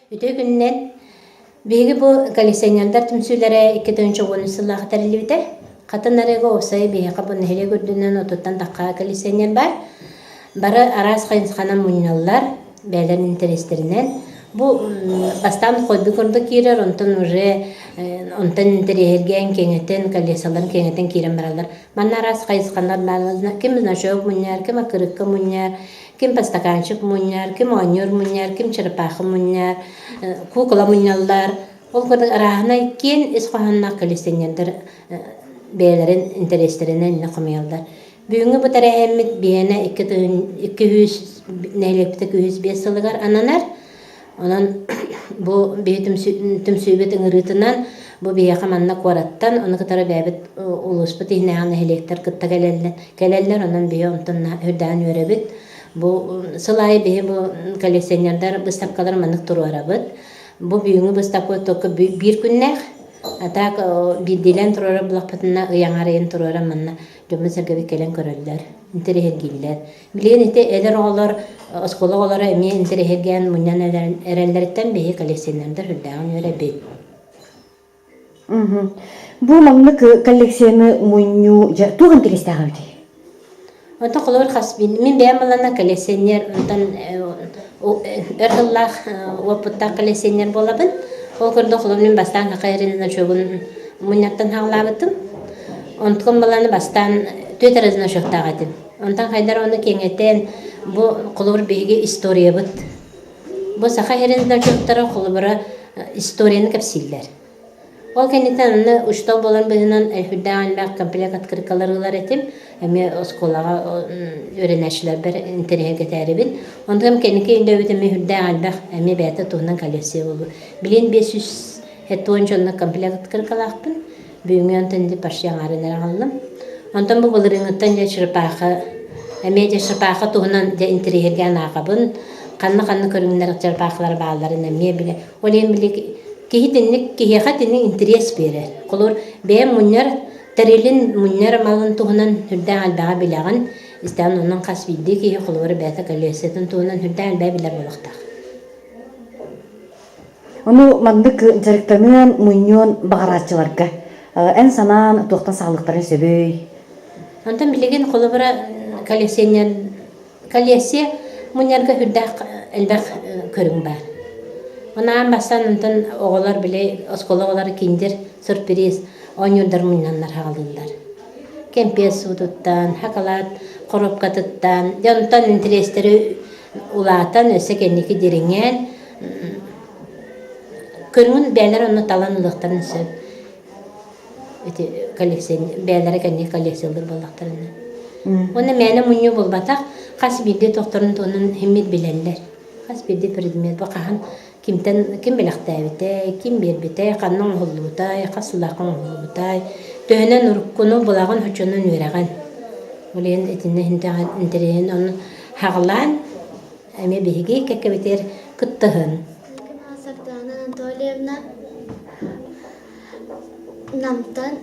Үтүө күнүнэн! Биһиги бу коллекционердар түмсүүлэрэ 2013 сыллаахха тэриллибитэ. Хатын арыыга уопсайа биһиэхэ бу нэһилиэк үрдүнэн отуттан тахха коллекционер баар. Бары араас хайысханан мунньаллар, бэйэлэрин интэриэстэринэн. Бу бастаан хобби курдук киирэр, онтон уже онтон интэриэһиргээн кэҥэтэн, коллекцияларын кэҥэтэн киирэн бараллар. Манна араас хайысхалар бааллар. Ким значок мунньар, ким аккырыыкка мунньар, ким бастакаанчык мунньар, ким оонньуур мунньар, ким чырапаахы мунньар, куукула мунньаллар. Ол курдук арааһынай киэн ис хоһоонноох коллекционердар бэйэлэрин интэриэстэринэн иннэ хомуйаллар. Бүгүҥҥү бу тэрээһиммит биһиэнэ 200 нэһилиэкпитэ 205 сылыгар ананар. Онон бу биһи түмсүүбүт ыҥырыытынан бу биһиэхэ манна куораттан, ону кытары бэйэбит улууспут иһинээҕи нэһилиэктэр кытта кэлэллэр, кэлэллэр онон биһи онтон үрдээн үөрэбит. Бу сыл аайы биһи бу коллекционердар быыстапкалар маннык туруорабыт. Бу бүгүҥҥү быыстапка только биир күннээх. А так биирдиилээн туруорар булахпытына ый аҥаар ыйын туруоран манна дьоммут-сэргэбит кэлэн көрөллөр, интэриэһиргииллэр. Билигин ити эдэр оҕолор, оскуола оҕолоро эмиэ интэриэһиргээн мунньан эрэллэриттэн биһиги коллекционердар сүрдээҕин үөрэбит. Бу маннык коллекцияны мунньуу дьэ туох интэриэстээх эбитий? Онтон холобур хас мин бэйэм ылана коллекционер онтон өр сыллаах уопуттаах коллекционер буолабын. Ол курдук холобур мин бастаан Саха сирин значогун мунньартан саҕалаабытым. Онтукам баланы бастаан түөрт эрэ значоктаах этим. Онтон хайдар ону кэҥэтэн, бу холобур биһиги историябыт. Бу саха сирин значоктара холобура историяны кэпсииллэр. Ол кэнниттэн аны учуутал буолан быһыынан сүрдээх элбэх комплект открыткалар ылар этим. Эмиэ оскуолаҕа үөрэнээччилэрбэр интэриэһиргэтээрибин. Онтон кэнники өйдөөбүт эмиэ сүрдээх элбэх эмиэ бэйэтэ туһунан коллекция буолбут. Билигин 570 онно комплект открыткалаахпын. Бүгүҥҥү онтон ити почти аҥаарын эрэ аҕаллым. Онтон бу былырыыҥҥыттан дьэ черепаха эмиэ дьэ черепаха туһунан дьэ интэриэһиргээн ааҕабын. Ханна-ханна көрүҥнэр черепахалар баалларын эмиэ билэ. Ол иһин били киһи итинник киһиэхэ итинник интэриэс биэрэр. Холобур, бэйэм мунньар тэрилин, мунньар малын туһунан сүрдээх элбэҕи билэҕин. Истэҕин онон хас биирдии киһи холобур бэйэтэ коллекциятын туһунан сүрдээх элбэҕи билэр буолуохтаах. Ону маннык дьарыктаныан, мунньуон баҕарааччыларга эн санаан туохтан саҕалыахтарын сөбүй? Онтон билигин холобура коллекционер коллекция мунньарга сүрдээх элбэх көрүҥ баар. Ону аан бастаан онтон оҕолор били оскуола оҕолоро киндер сюрприз оонньуурдар мунньаннар хаалыллар. Кэмпиэт суутуттан, шоколад коробкатыттан, дьэ онтон интэриэстэри улаатан өссө кэнники дириҥээн Көрүҥүн бэйэлэрэ онно талан ылыахтарын сөп. Ити коллекция бэйэлэрэ кэнники коллекциялыыр буоллахтарына. Уонна мээнэ мунньуу буолбатах, хас биирдии тохторун туһунан химмит билэллэр. Хас биирдии предмет бу хаһан кимтэн ким бэлэхтээбитэй, ким биэрбитэй, ханна оҥоһуллубутай, хас сыллаахха оҥоһуллубутай, төһөнөн уруккуну булаҕын оччонон үөрэҕин. Ол иһин итиннэ интэриэһин ону хаҕылаан Эмиэ биһиги кэккэбитигэр кыттыһын. Сардаана Анатольевна Намтан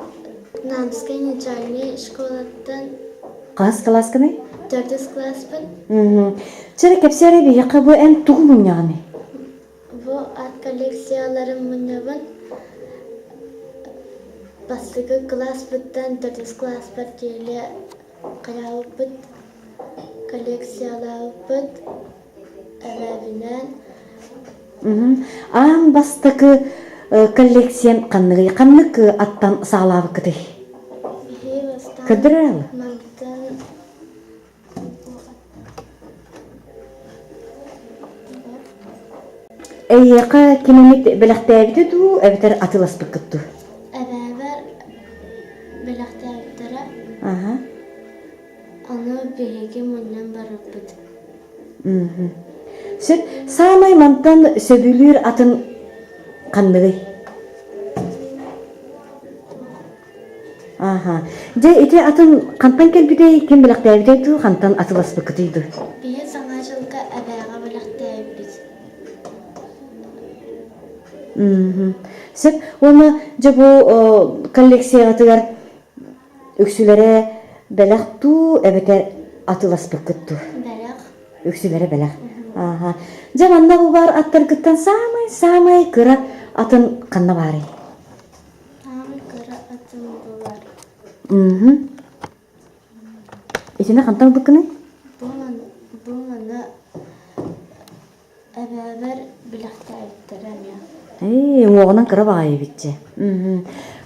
Намскай начальнай школаттан Хас кылааскыный? Төрдүс кылааспын. Чэ, кэпсээ биһиэхэ бу эн тугу мунньаҕыный? Бу ат коллекцияларын мунньабын. Бастакы кылааспыттан төрдүс кылааспар диэри хайаабыппыт коллекциялаабыппыт эбээбинээн Аан бастакы коллекциям ханныгый? Ханнык аттан саҕалаабыккытый? Биһи бастаан Көрдөрөр мантан Эйиэхэ ким эмит бэлэхтээбитэ дуу, эбэтэр атыыласпыккыт дуу? Эбээбэр бэлэхтээбиттэрэ. Аха. Ону биһиги мунньан барбыппыт. Сөп. Саамай мантан сөбүлүүр атын ханныгый? Ааха. Дьэ, ити атын хантан кэлбитэй, ким бэлэхтээбитэй дуу, хантан атыласпыккытый дуу? Биһи Саҥа дьылга эбээҕэ бэлэхтээбиппит. Сөп. Уонна дьэ бу коллекцияҕытыгар үксүлэрэ бэлэх дуу, эбэтэр атыласпыккыт дуу? Бэлэх. Үксүлэрэ бэлэх. Ааха. Дьэ, манна бу баар аттаргыттан саамай Саамай кыра атын ханна баарый? Саамай кыра атын булар. Итини хантан ылбыккыный? Бу бу маны эбээбэр билэхтээбиттэрэ эмиэ. Ээ, уҥуоҕунан кыра баҕайы эбит дьэ.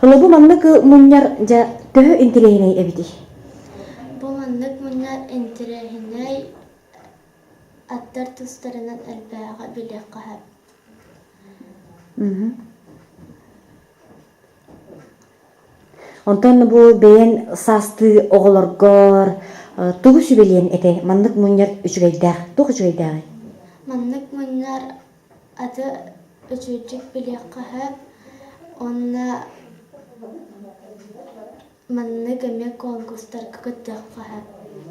Ыла бу маннык мунньар дьэ төһө интэриэһинэй эбитий? Бу маннык мунньар интэриэһинэй аттар тустарынан элбэҕи билиэххэ сөп. Онтон бу бэйэн саастыы оҕолоргор тугу сүбэлиэн этэй? Маннык мунньар үчүгэйдээх. Туох үчүгэйдээҕий? Маннык мунньар аты үчүгэйдик билиэххэ сөп уонна маннык эмиэ конкурстарга кыттыахха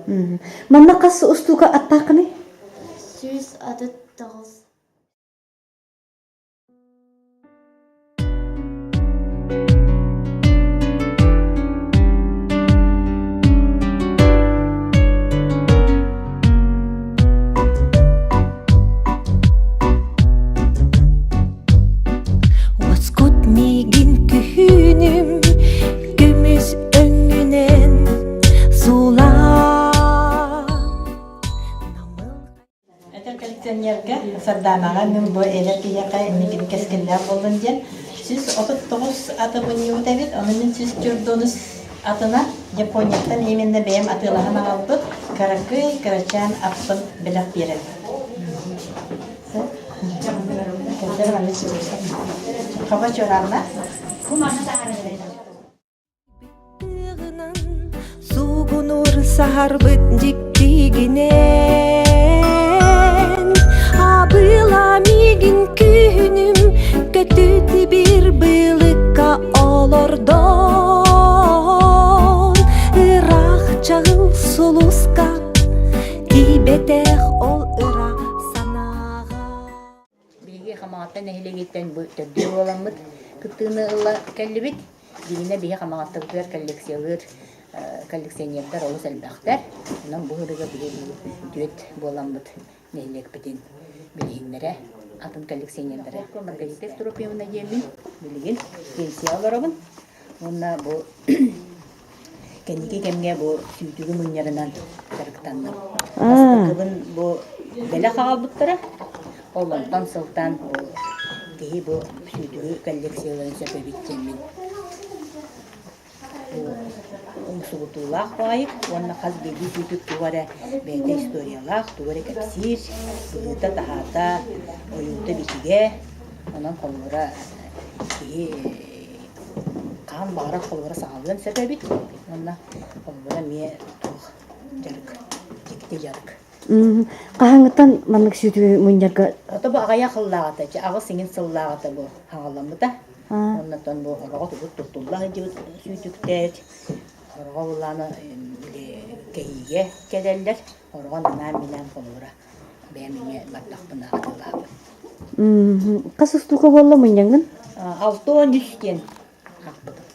сөп. Манна хас устуука аттааххыный? 139. Уоскут миигин күһүнүм көмүс өҥүнэн сулаан Эдэр коллекционерга Сардаанаҕа мин бу эдэр киһиэхэ инникини кэскиллээх буоллун диэн 139 аты мунньубут эбит, ону мин 104 атына Японияттан именно бэйэм атыылаһан аҕалбыт кыракый кырачаан аппын бэлэх биэрэбин. Хаба чуораанна. Тыгынан суугунур саһарбыт дьиктигинэн Абыла миигин күһүнүм көтүтүбир былыкка олордон Ыраах чаҕыл сулуска тиийбэтэх ол ыра санааҕа Биһиги Хамаҕатта нэһилиэгиттэн бу төрдүө буоламмыт кыттыыны ыла кэллибит. Дьиҥинэ биһи Хамаҕаттабытыгар коллекциялыыр коллекционердар олус элбэхтэр. Онон бу ырыга биһиги түөрт буоламмыт нэһилиэкпитин билиһиннэрэ атын коллекционердары. Маргарита Евтропьевна диэммин билигин пенсия олоробун. Уонна бу кэнники кэмҥэ бу сүүтүгү мунньарынан дьарыктанным. Бастакыбын бу бэлэх аҕалбыттара. Ол онтон сылтаан бу киһи бу сүүтүгү коллекцияларын сөп эбит диэммин бу умсугутуулаах баҕайы уонна хас биирдии сүүтүк тугу эрэ бэйэтэ историялаах, тугу эрэ кэпсиир, быһыыта-таһаата, ойуута-бичигэ. Онон холобура киһи хаһан баҕарар холобура саҕалыан сөп эбит уонна холобура эмиэ туох дьарык, дьикти дьарык. Хаһааҥҥыттан маннык сүүтүгү мунньарга Ото бу аҕыйах сыллааҕыта, аҕыс иҥин сыллааҕыта бу хаҕаламмыта. Оннотон бу хороҕо тугут туттулла сылдьыбыт сүүтүктээт, хороҕо буллаана били кэһиигэ кэлэллэр, хороҕо анаан-минээн холобура бэйэм эмиэ бардахпына атыылаабын. Хас устуука буолла мунньаҥҥын? 63 диэн аахпытым.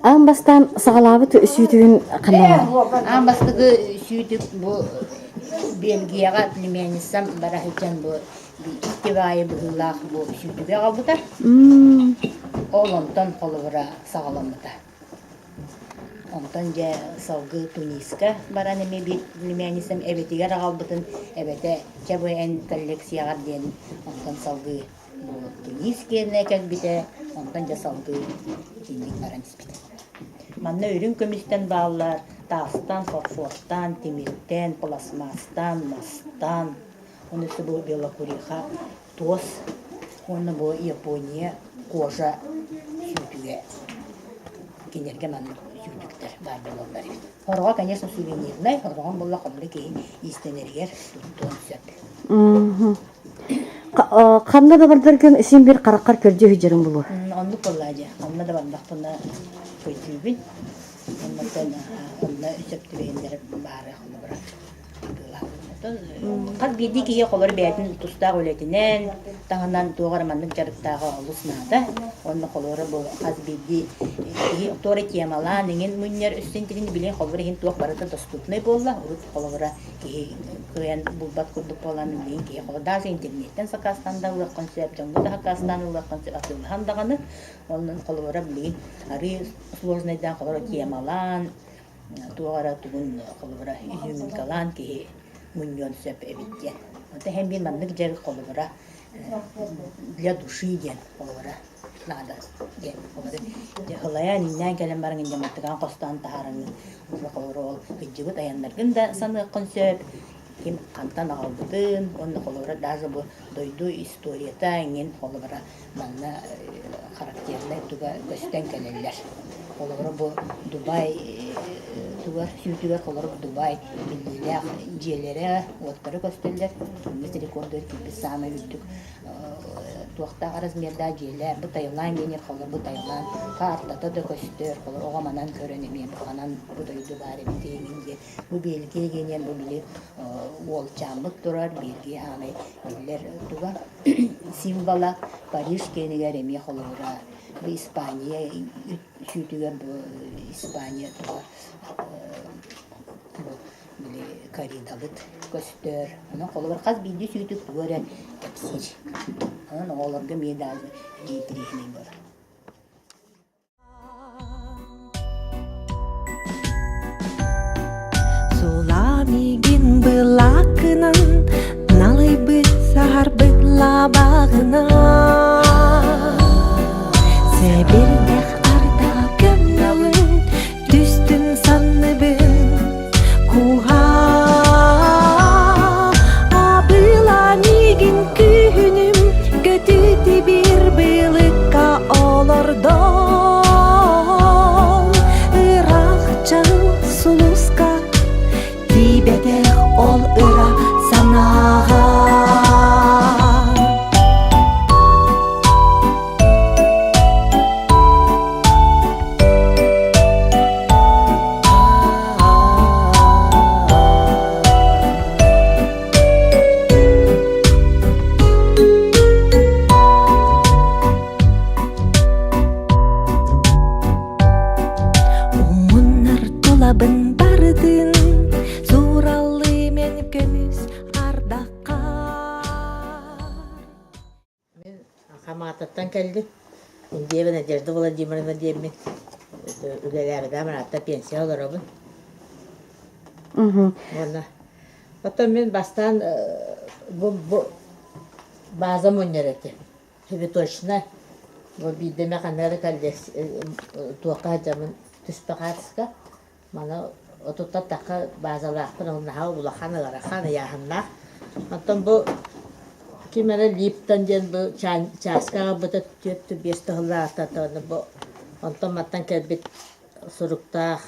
Аан бастаан саҕалаабыт сүүтүгүн ханна баарый? Аан бастакы сүүтүк бу Бельгияҕа племянницам бара сылдьан бу икки баайы быһыылаах бу сүүтүгү аҕалбыта. Ол онтон холобура саҕаламмыта. Онтон дьэ салгыы Туниска баран эмиэ биир племянницам эбэтигэр аҕалбытын эбэтэ чэ бу эн коллекцияҕар диэн онтон салгыы бу Тунис киэнэ кэлбитэ, онтон дьэ салгыы итинник баран испитэ. Манна үрүҥ көмүстэн бааллар таастан, фарфортан, тимиртэн, пластмасстан, мастан, Ону бу белокуриха туос уонна бу Япония кожа сүүтүгэ кинилэргэ маннык сүүтүктэр баар буолаллар эбит. Хороҕо, конечно, сувенирнай, хороҕон буолла хомура киһи иистэнэригэр туттуон сөп. Ханна да бардаргын син бир хараххар көрдүү сылдьарыҥ булуо. Оннук буоллаа дьэ. Онно да бардахпына көрдүүбүн. Оннуттан онно сөп түбэһиннэрэ баара холобура атыылаабыт. Оттон хас биирдии киһи холор бэйэтин тустаах үлэтинэн, таһынан туох эрэ маннык дьарыктааҕа олус наада. Онно холоро бу хас биирдии киһи туора темалаан иҥин мунньар өссө билин холобур иһин туох барыта доступнай буолла. Урут холобура киһи кыайан булбат курдук буолан билигин киһи холобур даже интернеттэн сакаастаан да ылыаххын сөп, дьоҥҥо да сакаастаан ылыаххын сөп, атыылаһан даҕаны. Онон холобура билигин арыы сложнайдаан холобура темалаан туох эрэ тугун холобура изюминкалаан киһи мунньуон сөп эбит диэн. Онто иһин биир маннык дьарык холобура для души диэн холобура наада диэн холобура һылайан иҥнээн кэлэн баран инньэ хостоон таһааран уже холобура ол кыдьыбыт айаннаргын да саныаххын сөп ким хантан аҕалбытын уонна холобура даже бу дойду историята иҥин холобура манна характернай туга көстөн кэлэллэр. Холобура бу Дубай тугар сүүтүгэр холорук Дубай биллиилээх дьиэлэрэ, уоттара көстөллөр. Гиннес рекордугар киирбит саамай үрдүк туохтаах размердаах дьиэлэр. Бу Таиланд диэн холобур бу Таиланд картата да көстөр. Холобур оҕо манан көрөн эмиэ бу ханан бу дойду баар эбит эҥин диэн. Бу Бельгия диэн бу били уолчааммыт турар Бельгия саамай биллэр туга символа Париж киэнигэр эмиэ холобура бу Испания сүүтүгэр бу Испания туга бу били коридабыт көстөр. Онон холобур хас биирдии сүүтүк тугу эрэ кэпсиир. Онон оҕолорго эмиэ даже интэриэһинэй буолар. Суламигин былаакынан налыйбыт саһарбыт лабаҕынан Сэбирдэх ардаҕа көмнөҕүн түстүн санныбын куһа Абыла миигин күһүнүм көтүтү бир былыкка олордон ыраах чаҕыл сулуска тиийбэтэх ол ыра санааҕа Умуннар тулабын барытын Суураллыы мен көмүс ардахха Мин Хамаататтан кэллим. Индиева Надежда Владимировна диэммин үлэлээбитим ыраатта пенсия олоробун. Уонна оттон мин бастаан бу, бу база мунньар этим. Точно бу биирдэ эмэ ханна эрэ туохха сылдьаммын түспэ хаартыска Маны отуттан тахха баазалаахпын, ол наһаа улахан, ыарахан, ыйааһыннаах. Оттон бу ким эрэ Липтон диэн бу чааска аҕалбыта 4-5 тыһыллаахта бу онтон мантан кэлбит суруктаах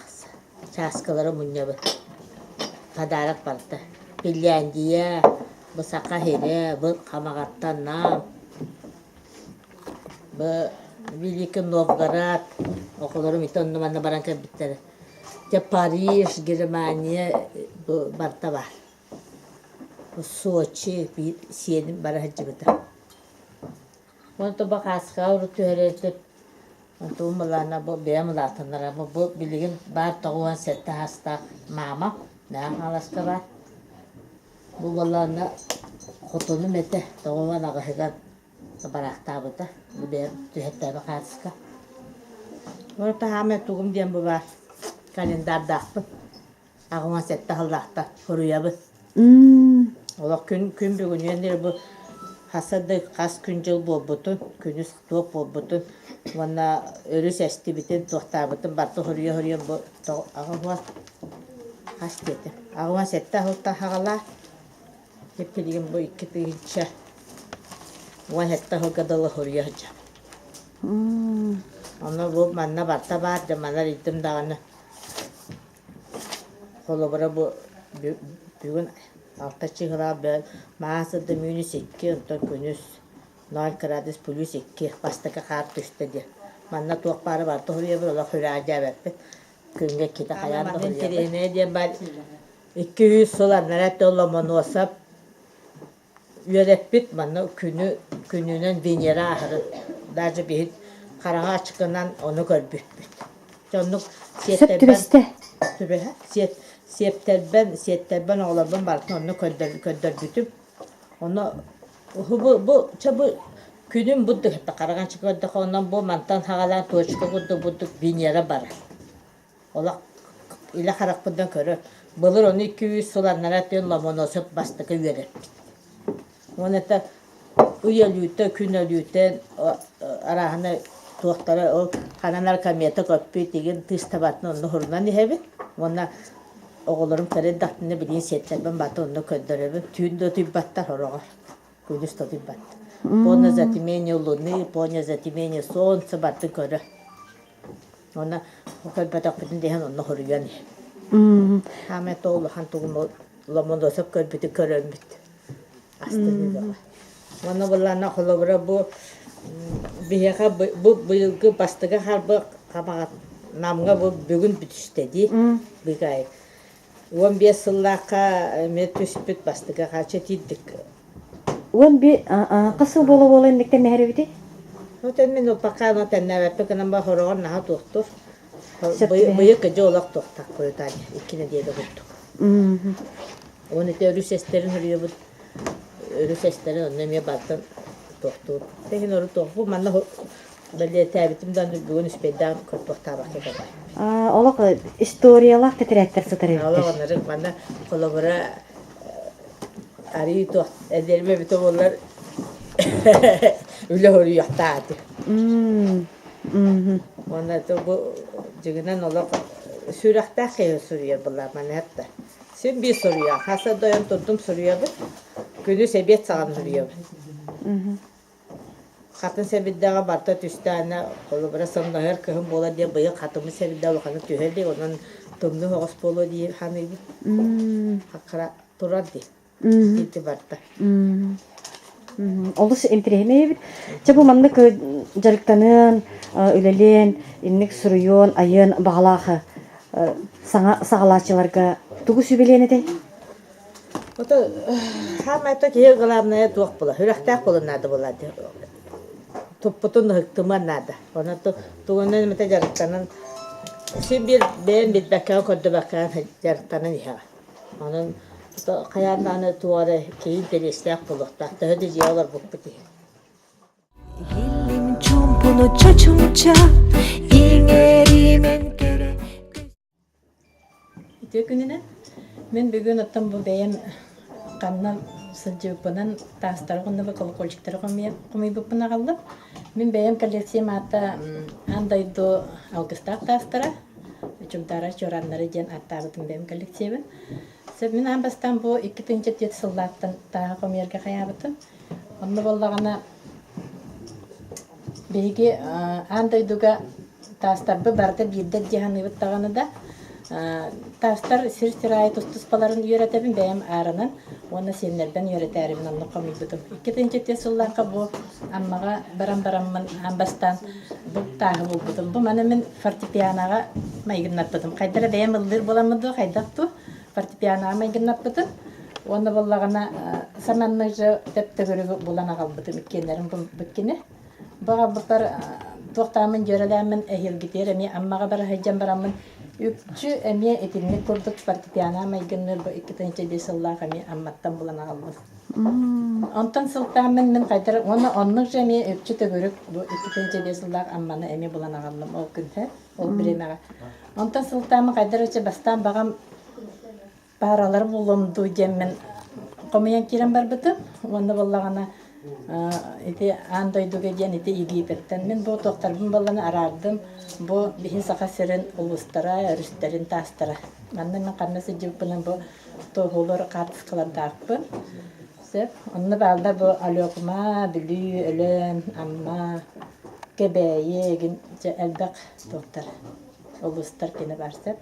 чааскалары мунньабыт. Подарок барыта. Финляндия, бу Саха сирэ, бу Хамаҕаттан Нам, Бу Великий Новгород оҕолорум ити онно-манна баран кэлбиттэрэ. Дьэ Париж, Германия бу барыта баар. Бу Сочи биир сиэним бара сылдьыбыта. Онто бу Хааскаҕа урут түһэрэрбит онтум былаана бу бэйэм улаатыннара бу, бу билигин баар 97 саастаах маама Мэҥэ Хаҥаласка баар. Бу буоллаҕына хотонум этэ 98-ыгар бараахтаабыта бэйэм түһэртээбэ хаартыска. Ону таһаамай тугум диэн бу баар календардаахпын. 87 сыллаахта суруйабын. Олох күн күн бүгүнүөн диэри бу хас да хас күн дьыл буолбутун, күнүс туох буолбутун уонна өрүс эстибитин, туохтаабытын барыта суруйа-суруйа бу 80 хас диэтим 87 сылтан саҕалаа Билигин бу 2017 сылга дылы суруйа сылдьабын. Онно бу манна барыта баар дьэ манна ыйдым даҕаны холобура бу бүгүн алта чыһылаах маас да минус икки онтон күнүс ноль градус плюс икки бастакы хаар түстэ диэн. Манна туох баара барыта суруйабын олох сүрэҕэлдьээбэппин. Күҥҥэ иккитэ хайаан да суруйабын. Интэриэһинэй диэн баар. 200 сыл анараа өттө Ломоносов үөрэппит манна күнү күнүнэн Венера аһарын даже биһи хараҥа ачыкынан ону көрбүппүт. Дьэ оннук Сөп сиэттэрбэн түбэстэ. түбэһэ сиэт сиэптэрбэн сиэттэрбэн оҕолорбун барытын онно көрдөрбүтүм. Ону бу бу чэ бу күнүм бурдук этэ хараҥаччы көрдөххө онон бу мантан саҕалаан точка курдук бурдук Венера барар. Олох илэ харахпынан көрөр. Былыр ону 200 сыл аннараа өттүн Ломоносов бастакы үөрэппит. Уонна это ый өлүүтэ, күн өлүүтэ арааһына туохтара ол ханан комета көппүт игин тыыстабатын онно хурунан иһэбит. Уонна оҕолорум кэлин билигин сиэттэрбин бата онно көрдөрөбүн. Түүн да утуйбаттар сороҕор. Күнүс да утуйбаттар. Полное затмение луны, полное затмение солнца барды көрө. Уонна көрбөтөхпүтүн да иһин онно хоруйан иһин. Хаамай то улахан тугун Ломоносов көрбүтү көрөммүт. Астыныы бөҕө. Уонна былаана холобура бу биһиэхэ бу быйылгы бастакы харбы хамаҕат Намҥа бу бүгүн бүтүстэ дии быыкаайык. 15 сыллаахха эмиэ түспүт бастакы хаача тиийдик. 11 хас сыл буола-буола инниктэн мэһэрэбитий? Ну, мин пока ону тэннээбэппин гынан ба хороҕор наһаа туохтур. Быйыл кыдьы олох туохтах куйутаан икки нэдиэлэ курдук. Уон ити өрүс эстэрин хоруйабыт өрүс эстэрин онно эмиэ бартан туохтуур. Тэһин ору туох манна бэлиэтээбитим да бүгүн үспэйдээн көрбөхтаабакка кэлэр. Олох историялаах тэтэрээттэр сытар эбиттэр. Олох оннорун манна холобура арыы туох эдэрим эбитэ буоллар үлэ хоруйуохтааты. Уонна бу дьигинэн олох сүрэхтээх киһи суруйар буолла манна Син биир суруйа. Хаса дойон турдум суруйабын. Күнүс эбиэт саҕана суруйабын. Хатын сэбирдэҕэ барыта түстээнэ, холобура сымнаһыар кыһын буолар диэн быйыл хатыммыт сэбирдэх улаханнык түһэ илик, онон тымныы соҕус буолуо дии саныыбын. Хаккара турар дии. Ити барыта. Олус интэриэһинэй эбит. Чэ бу маннык дьарыктаныан, үлэлиэн, инник суруйуон, айыан баҕалаах саҥа саҕалааччыларга тугу сүбэлиэн этэй? Ото хаамай то киһи главное туох була, сүрэхтээх буолан наада буолла туппутун ыһыктыман наада. Онон тугунан эмэтэ дьарыктанан син биир бэйэм билбэккэҕин көрдөбөккөҕүн дьарыктанан иһэҕин. Онон хайаан даҕаны туох эрэ киһи интэриэстээх буолуохтаах, төһө да дьиэҕэ олорбуппут иһин. Иһиллим чуумпуну чочумча, иҥэримэн кэрэ Үтүө күнүнэн. Мин бүгүн оттон бу бэйэм ханна сылдьыбыппынан таастары уонна колокольчиктары хомуйбуппун аҕаллым. Мин бэйэм коллекциям аата Аан дойду алгыстаах таастара, Чугдаара чуорааннары диэн ааттаабытым бэйэм коллекциябын. Сөп, мин аан бастаан бу 2004 сыллаахтан тааһы хомуйарга хайаабытым. Онно буоллаҕына Биһиги аан дойдуга таастарбыт барыта биирдэ дии саныыбыт даҕаны да, таастар сир-сир аайы тус-туспаларын үөрэтэбин бэйэм ааранан уонна сиэннэрбин үөрэтээрибин онно хомуйбутум. 2007 сыллаахха бу Аммаҕа баран бараммын аан бастаан бу тааһы булбутум. Бу маны мин фортепианоҕа майгыннаппытым. Хайдах эрэ бэйэм ыллыыр буоламмын дуу, хайдах дуу фортепианоҕа майгыннаппытым. Уонна буоллаҕына саманнык же төп-төгүрүгү булан аҕалбытым иккиэннэрин буккини. Бу аҕалбыппар туохтааммын дьүөрэлээммин эһиилгитигэр эмиэ Аммаҕа бара сылдьан бараммын үкчү эмиэ итинник курдук фортепиано майгынныыр бу 2005 сыллаах эмиэ Амматтан булан аҕаллым. Онтон сылтааммын мин хайдах уонна оннук же эмиэ үкчү төгүрүк бу 2005 сыллаах Амманы эмиэ булан аҕаллым ол күн ол бириэмэҕэ. Онтон сылтааммын хайдах эрэ бастаан баҕам пааралар буллум дуу диэммин хомуйан киирэн барбытым. Уонна буоллаҕына ити аан дойдуга диэн ити Египеттэн мин бу туохтарбын буоллана араардым. Бу биһи Саха сирин улуустара, өрүстэрин таастара. Манна мин ханна сылдьыбыппынан бу туоһулар хаартыскалардаахпын. Сөп. Онно бааллар бу Алёкма, Бүлүү, Өлөөн, Амма, Кэбээйи эгин дьэ элбэх туохтар улуустар кини баар сөп.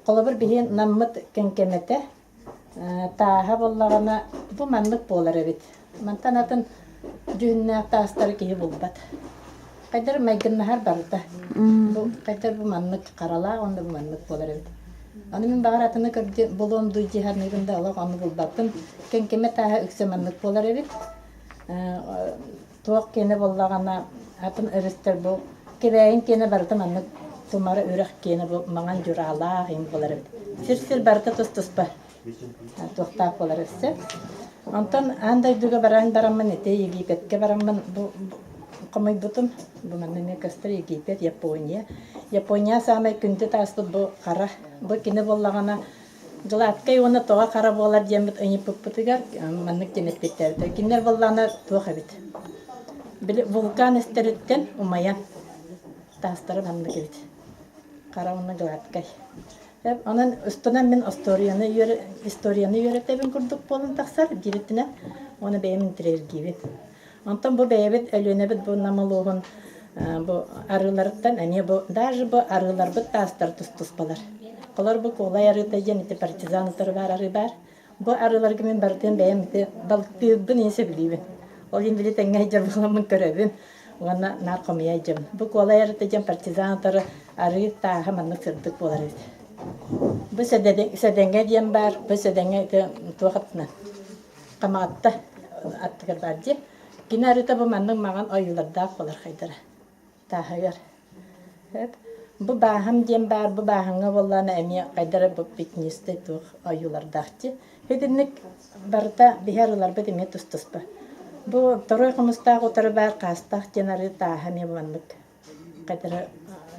Холобур, биһи Наммыт Кэҥкэмэтэ тааһа буоллаҕына бу маннык буолар эбит. Мантан атын дьүһүннээх таастары киһи булбат. Хайдах майгыннаһар барыта. Бу хайдах бу маннык харалаах уонна бу маннык буолар эбит. Аны мин баҕар атыны көрдү булуом дуу дии саныырым да олох ону булбаппын. Кэҥкэмэ тааһа үксэ маннык буолар эбит. Туох киэнэ буоллаҕына атын өрүстэр бу Кэбээйин киэнэ барыта маннык тумара үрэх киэнэ бу маҥан дьураалаах иҥ буолар эбит. Сир-сир барыта тус-туспа туохтаах буолар өссө. Онтон аан дойдуга баран бараммын ити Египеткэ бараммын бу хомуйбутум. Бу манна эмиэ көстөр Египет, Япония. Япония саамай күндү тааспыт бу хара. Бу кини буоллаҕына Гладкай уонна тоҕо хара буолар диэммит ыйыппыппытыгар маннык диэн эппиэттээбитэ. Кинилэр буоллаҕына туох эбит? Били вулкан эстэриттэн умайан таастара маннык эбит. Хара уонна гладкай. Онон устунан мин остуоруйаны историяны үөрэтэбин курдук буолан тахсар диэбиттинэн уонна бэйэм интириэргиибин. Онтон бу бэйэбит Өлүөнэбит бу Нам улууһун бу арыыларыттан эмиэ бу даже бу арыыларбыт таастар тус-туспалар. Холор бу Куолай арыыта диэн ити партизан утары баар арыы баар. Бу арыыларга мин барытын бэйэм ити балыктыырбын иһин сөбүлүүбүн. Ол иһин били тэҥҥэ сылдьар буоламмын көрөбүн уонна наар хомуйа сылдьабын. Бу Куолай арыыта диэн партизан утары арыы тааһа маннык сырдык буолар эбит. Бу Сэдэҥэ диэн баар, бу Сэдэҥэ ити туох аттынан Хамаҕатта аттыгар баар дии. Кини арыыта бу маннык маҥан ойуулардаах буолар хайдара тааһыгар. Бу бааһым диэн баар, бу бааһыҥҥа буоллаҕына эмиэ хайдара бу пятнистый туох ойуулардаах дии. Итинник барыта биһи арыыларбыт эмиэ тус-туспа. Бу торуой хомустаах утары баар хаастаах диэн арыы тааһа эмиэ маннык хайдара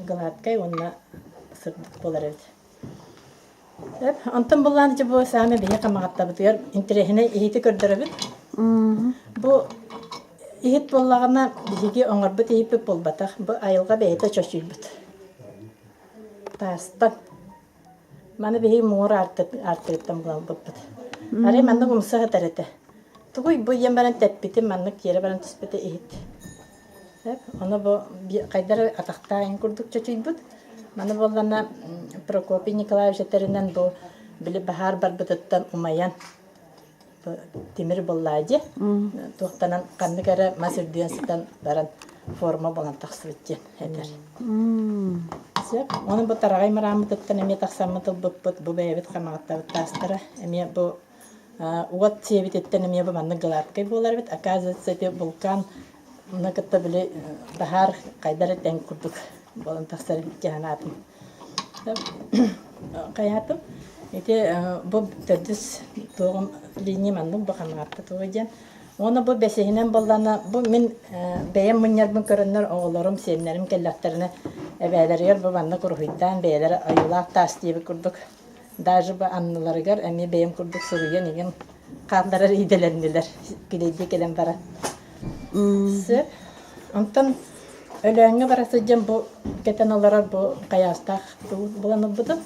гладкай уонна сырдык буолар эбит. Онтон буллаан ити бу саамай биһи хамаҕаттабытыгар интэриэһинэй иһити көрдөрөбүт. Бу иһит буоллаҕына биһиги оҥорбут иһиппит буолбатах. Бу айылҕа бэйэтэ чочуйбут. Таастан. Маны биһиги муҥур аартыгыттан булалбыппыт. Арай маннык умса сытар этэ. Тугуй бу диэн баран тэппитим маннык тиэрэ баран түспүтэ иһит. Ону бу хайдах атахтаан курдук чочуйбут. Маны буоллаҕына Прокопий Николаевич этэринэн бу били баһаар барбытыттан умайан тимир буоллаа дии. Туохтанан ханнык эрэ мас үрдүөн сытан баран форма буолан тахсыбыт диэн этэр. Сөп. Ону бу тараҕай мырааммытыттан эмиэ тахсаммыт ылбыппыт. Бу бэйэбит хамаҕаттабыт таастара. Эмиэ бу уот сиэбититтэн эмиэ бу маннык гладкай буолар эбит. Оказывается, ити вулкан Онно кытта били баһаар хайда эрэ тэҥ курдук буолан тахсар эбит дии санаатым. Хайаатым ити бу төрдүс туоҕум линия маннык бу хамаҕатта туга диэн. Уонна бу бэсиһинэн буоллаҕына бу мин бэйэм мунньарбын көрөннөр оҕолорум, сиэннэрим кэллэхтэринэ эбээлэригэр бу маннык уруһуйдаан бэйэлэрэ ойуулаах таас диэбит курдук даже бу анныларыгар эмиэ бэйэм курдук суруйан игин хаалларар идэлэннилэр килэйдии кэлэн баран. Сөп. Онтон Өлөөҥҥө бара сылдьан бу кэтэн олорор бу хайаастаах булан ылбытым.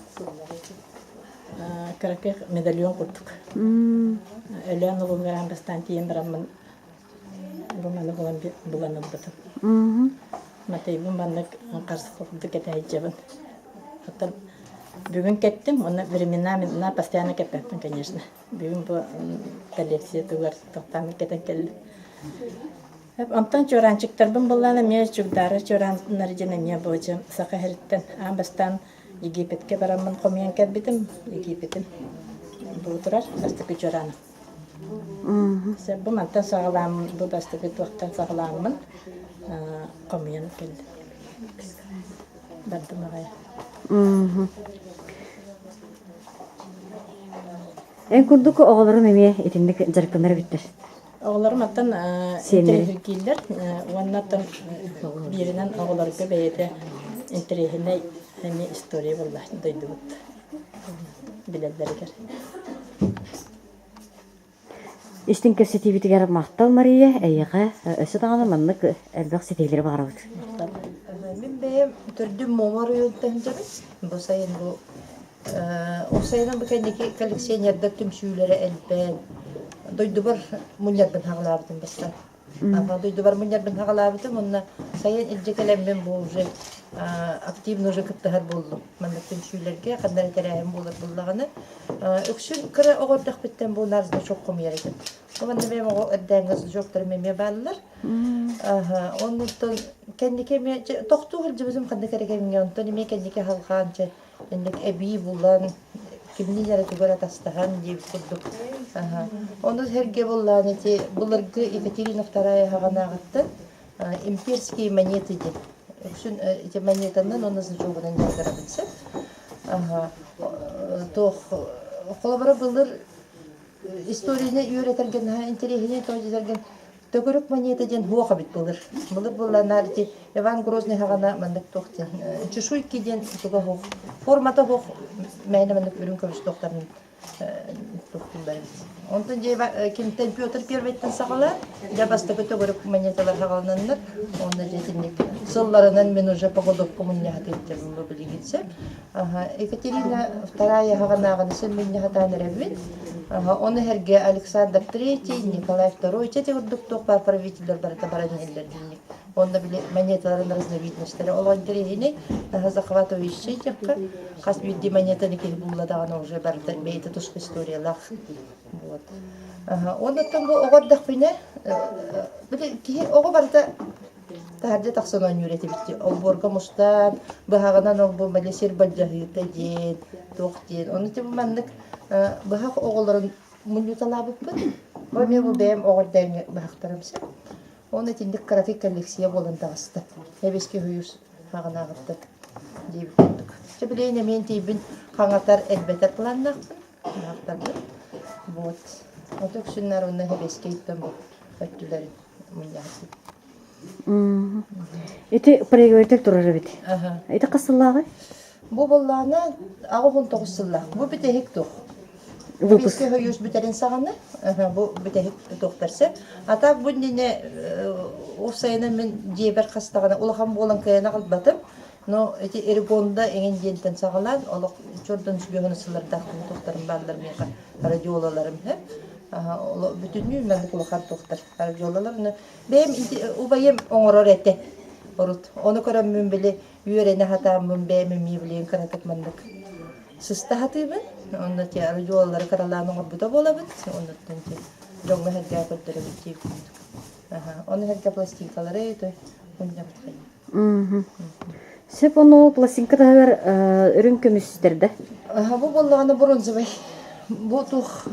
Кыракый медальон курдук. Өлөөн улууһугар аан бастаан тиийэн бараммын бу маны булан булан ылбытым. Матыйбын маннык харыс курдук кэтэ сылдьабын. Оттон бүгүн кэттим, уонна временами на постоянно кэппэппин, конечно. Бүгүн бу коллекция тугар тохтоон кэтэн кэллим. Онтон чуораанчыктарбын буллаан эмиэ Чугдаара чуорааннар диэн эмиэ бу саха сириттэн аан бастаан Египетке бараммын хомуйан кэлбитим. Египетим бу турар бастакы чуорааным. Бу мантан саҕалааммын, бу бастакы туохтан саҕалааммын хомуйан кэллим. Бардым аҕай. Эн курдук оҕолорум эмиэ итинник дьарыктанар эбиттэр. Оҕолорум оттон интэриэһиргииллэр уонна оттон бииринэн оҕолорго бэйэтэ интэриэһинэй эмиэ история буолла дойдубут билэллэригэр. Истиҥ кэпсэтиибитигэр махтал Мария, эйиэхэ өссө даҕаны маннык элбэх ситиһиилэри баҕарабыт. Мин бэйэм төрдүм Муома оройуонуттан сылдьабын. Бу сайын бу ол сайынан бу кэнники коллекционердар түмсүүлэрэ элбээн дойдубар мунньарбын хаҕалаабытым бастаан. Ама дойдубар мунньарбын хаҕалаабытым уонна сайын илдьэ кэлэммин бу уже активно уже кыттыһар буоллум. Маннык түмсүүлэргэ ханна эрэ тэрээһин буолар буоллаҕына үксүн кыра оҕо эрдэхпиттэн бу наар значок хомуйар этим. Манна бэйэм оҕо эрдээҥҥэ значоктарым эмиэ бааллар. Оннуттан кэнники эмиэ тохтуу сылдьыбытым ханнык эрэ кэмҥэ онтон эмиэ кэнники аһылҕаан чэ. Инник эбии булан, кимниин эрэ тугу эрэ атастаһан диэбит курдук. Ону сэргэ буллаан ити былыргы Екатерина Вторая хаҕанааҕыттан имперские монеты диэн. Үксүн ити монетанан уонна значогунан дьарыгырабын сөп. Туох холобура былыр историяны үөрэтэргэ наһаа интэриэһинэй тоҕо диэтэргин төгүрүк монета диэн суох эбит былыр. Былыр былланаар ити Иван Грозный хаҕана маннык туох диэн чешуйки диэн туга суох формата суох мээнэ маннык үрүҥ көмүс туохтарын туттуллар эбит. Онтон дьэ кимтэн Петр Первыйтан саҕалаан дьэ бастакы төгүрүк монеталар саҕалананнар уонна дьэ итинник сылларынан мин уже погодовка мунньаһатыым бу билигин сөп. Екатерина Вторая хаҕанааҕыны син мунньаһатаан эрэбин. Ону сэргэ Александр Третий, Николай Второй, чэ курдук туох баар правителлэр барыта баран иһэллэр динник. Онно били монеталарын разновидностары олох интэриэһинэй, наһаа захватывающий диэххэ, хас биирдии монетаны киһи булла даҕаны уже барыта бэйэтэ туспа историялаах. Вот. Оннуттан бу оҕо эрдэхпинэ, били киһи оҕо барыта таһырдьа тахсан оонньуур этибит дии. Олбуорга мустан, быһаҕынан ол-бу били сир былдьаһыыта диэн, туох диэн. Ону типа маннык быһах оҕолорун мунньуталаабыппыт. Бу эмиэ бу бэйэм оҕо эрдээҥҥи быһахтарым сөп. Уонна итинник кыракый коллекция буолан таҕыста. Эбиски союз хаҕынааҕыттан диэбит курдук. Чэ билигин эмиэ тиийбин хаҥатар, элбэтэр планнаахпын. Быһахтарбын. Вот. Ото үксүннэр уонна сэбиэскэйтэн бу өттүлэрин мунньаһытым. Ити проигрыватель турар эбит. Ити хас сыллааҕый? Бу буоллаҕына 89 сыллаах. Бу бүтэһик туох. Выпуск. Сэбиэскэй Союз бүтэрин саҕана бу бүтэһик туохтар сөп. А так бу иннинэ уопсайынан мин дьиэбэр хастаҕына улахан буолан кыайан аҕалбатым. Но эти Эргонда эҥин диэнтэн саҕалаан олох чордон сүбүөһүн сыллардаах туохтарым бааллар миэхэ радиолаларым һэ. Бүтүннүү маннык улахан туохтар радиолалар. Бэйэм убайым оҥорор этэ урут. Ону көрөммүн били үөрэнэ сатааммын бэйэм эмиэ билигин кыратык маннык сыста сатыыбын. Онно те радиолалары кыралаан оҥорбута буолабыт. Оннуттан те дьоҥҥо сэргээ көрдөрөбүт диир курдук. Ону сэргэ пластинкалары то мунньабыт хайыы. Сөп ону пластинка таһыгар үрүҥ көмүс да? Бу буоллаҕына бронзовый. Бу тух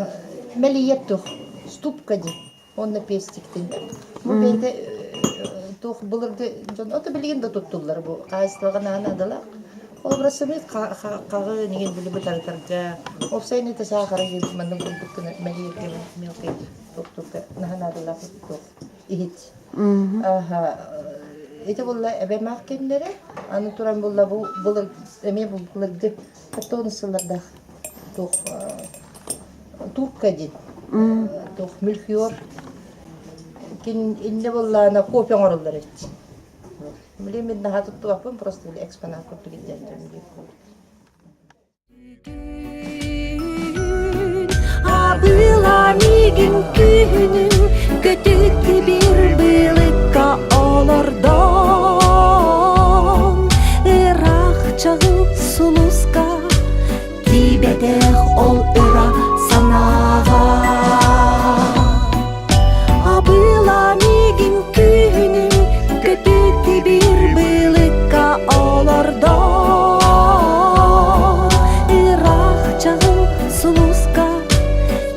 мэлийэр тух ступка диэн. Уонна пестиктин. Бу бэйэтэ туох былыргы дьон ото билигин да туттуллар бу хаһаайыстыбаҕа наһаа наадалаах. Холобура сымыыт хаҕы нигин били бытарытарга, уопсайынан это саахары маннык бурдук гына мэлийэргэ мелкай туохтуурга наһаа наадалаах туох иһит. Аха ити булла эбэм аах кэмнэрэ, аны туран булла бу былыр эмиэ бу былыргы тоҕус сыллардаах туох Турка диэн туох мельхиор иннэ буоллаҕына кофе оҥороллор эбит. Билигин мин наһаа туттубаппын, просто били экспонат курдук илдьэн дьон Абыла миигин күһүнүн көтүттү бир былыкка олордон ыраах чаҕыл сулуска Тиийбэтэх ол ыра санааҕа Абыла миигин күһүнүн көтүтү биир былыкка олордон Ыраах чаҕыл сулуска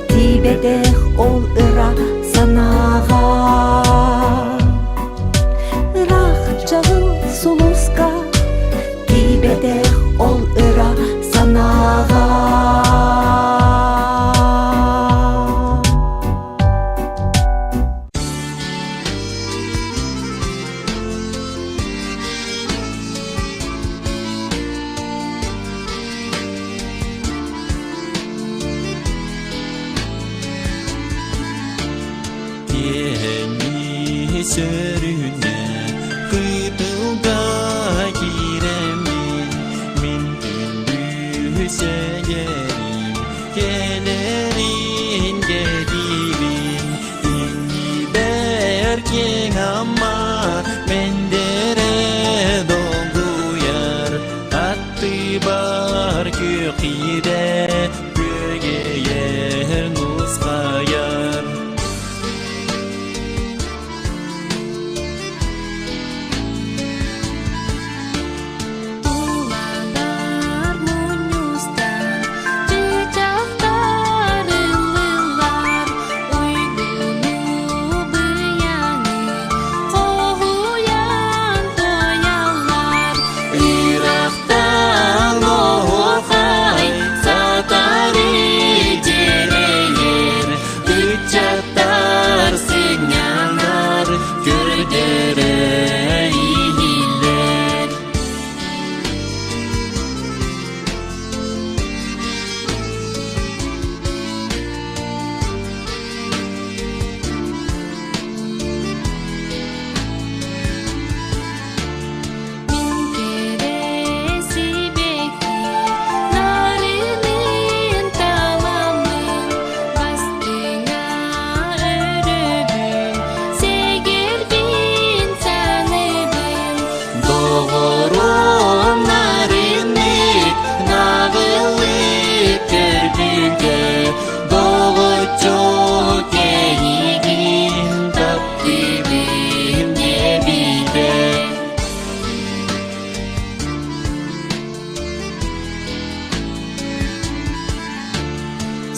Тиийбэтэх ол ыра санааҕа Ыраах чаҕыл сулуска Тиийбэтэх ол ыра санааҕа Киэһэҥҥи сөрүнэ кытылга киирэммин мин күндү сэгэрим кэлэрин кэтиибин иннибэр киэҥ Амма мэндэрэ долгуйар аттыбар күөх иирэ күөгэйэр нусхайар. Туланар